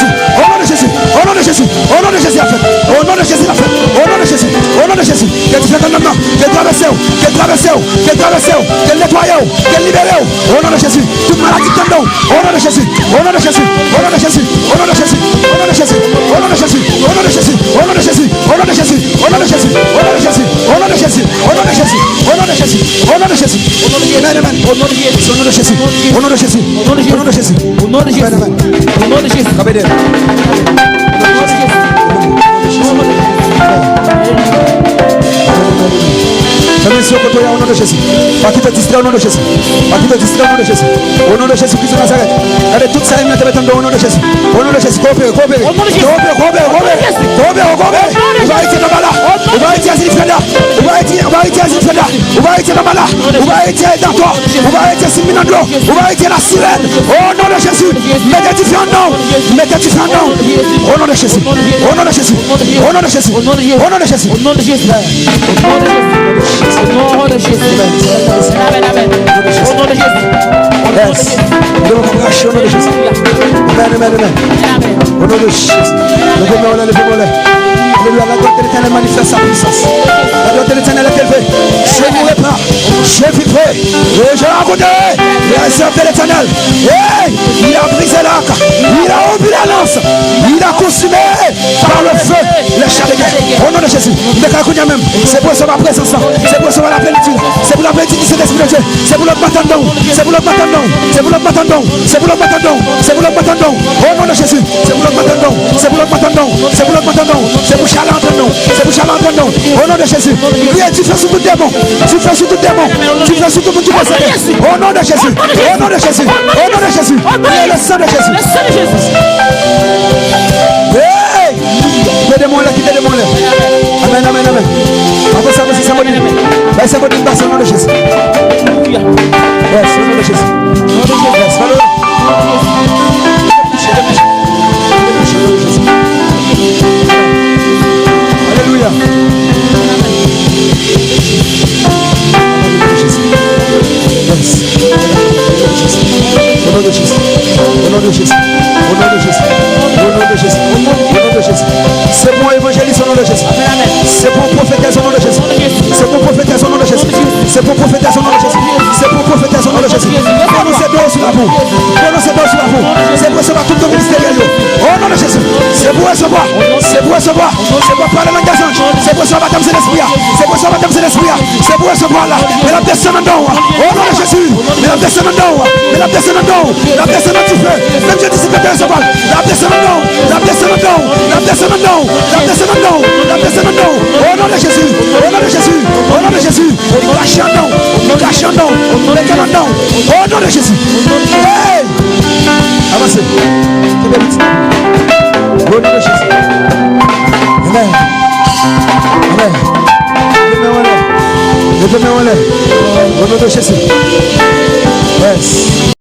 Jezi, o non de Jezi, o non de Jezi, o non de Jezi, l ap fèt. O non de Jezi, l ap fèt. O non de Jezi, o non de Jezi. Ke dife nan nanm nan, ke l travèse w, ke l travèse w, ke l travèse w, ke l netwaye w, ke l libere w. O non de Jezi, tout maladi k tande w. O non de Jezi, o non de Jezi, o non de Jezi, o non de Jezi, o non de Jezi, o non de Jezi, o non de Jezi, o non de Jezi, o non de Jezi, o non de Jezi, o non de Jezi, o non de Jezi, o non de Jezi, o non de Jezi, o non de Jezi, o non de Jezi, o non de Jezi. Amen, amen. O non de Jezi, o non de Jezi, o non de Jezi, o non de Jezi, o non de Jezi, o non de Jezi, amen, amen. O non de Jezi, o non de Jezi, o non de Jezi. Fèmen zye w kote w ye a, o non de Jezi. Pa kite w distrè, o non de Jezi. Pa kite w distrè, o non de Jezi. O non de Jezi Kris de Nazarèt. Gade tout sa enmi an te mete anndan w, o non de Jezi. O non de Jezi, ke w opere, ke w opere. Ke w opere, ke w opere, ke w opere. Ke w opere, ke w opere. Ou va retire anba la. Ou va retire Zinifreda. Ou va retire, ou va retire Zinifreda. Ou va retire anba la. Ou va retire datò. Ou va retire simin nan dlo. Ou va retire lasirèn. O non de Jezi. Mete dife anndan w. Mete dife anndan w. O non de Jezi. O non de Jezi. O non de Jezi. O non de Jezi. O non de Jezi. O non de Jezi. Amen, amen. O non de Jezi. Yes. Mwen krache o non de Jezi. Amen, amen, amen. O non de Jezi. Leve men w anlè, leve men w anlè. Alelouya, la gloire de l'Éternel manifeste sa puissance. La gloire de l'Éternel est élevée. Je mourrai pas, je vivrai et je raconterai les œuvres de l'Éternel. Hey, il a brisé l'arc, il a rompu la lance, il a consumé par le feu les chars de guerre. O non de Jezi, m deklare kounye a menm, se pou resevwa prezans lan, se pou resevwa laplenitid, se pou laplenitid di Sentespri de Dye, se pou l ogmante anndan w, se pou l ogmante anndan w, se pou l ogmante anndan w, se pou l ogmante anndan w, se pou l ogmante anndan w. O non de Jezi, se pou l ogmante anndan w, se pou l ogmante anndan w, se pou l ogmante anndan w, se pou chalè antre anndan w, se pou chalè antre anndan w. O non de Jezi, m kriye dife sou tout demon, dife sou tout demon, dife sou tout moun ki posede. O non de Jezi, o non de Jezi, o non de Jezi, le sang de Jésus. Hey! Kite demon anlè, kite demon anlè. Amen, amen, amen. Apre sa, mwen se Saint-Gaudin. Bay Saint-Gaudin base o non de Jezi. Yes, o non de Jezi. Yes, fè l. Alelouya. Yes. O non de Jezi. O non de Jezi. O non de Jezi. O non de Jezi. O non de Jezi. O non de Jezi. Se pou yon evanjelis o non de Jezi. Se pou yon pwofetès o non de Jezi. Se pou yon pwofetès o non de Jezi. Se pou yon pwofetès o non de Jezi. Se pou yon pwofetès o non de Jezi. Pwononse do sou la pou. Pwononse do sou la pou. Se pou resevwa tout don ministeryèl yo. O non de Jezi. Se pou resevwa. Se pou resevwa. Se pou pale lang dèzanj. Se pou resevwa batèm Sentespri a. Se pou resevwa batèm Sentespri a. Se pou resevwa la. Men l ap desann anndan w. O non de Jezi. Men l ap desann anndan w. Men l ap desann anndan w. L ap desann nan dife. Menm jan disip yo te resevwa l. L ap desann anndan w. L ap desann anndan w. L ap desann anndan w. L ap desann anndan w. L ap desann anndan w. O non de Jezi. O non de Jezi. O non de Jezi. Li krache anndan w. Li krache anndan w. Mete l anndan w. O non de Jezi. Hey! Avanse. Kenbe pitit. O non de Jezi. Amen. Amen. Leve men w anlè. Leve men w anlè. O non de Jezi. Yes.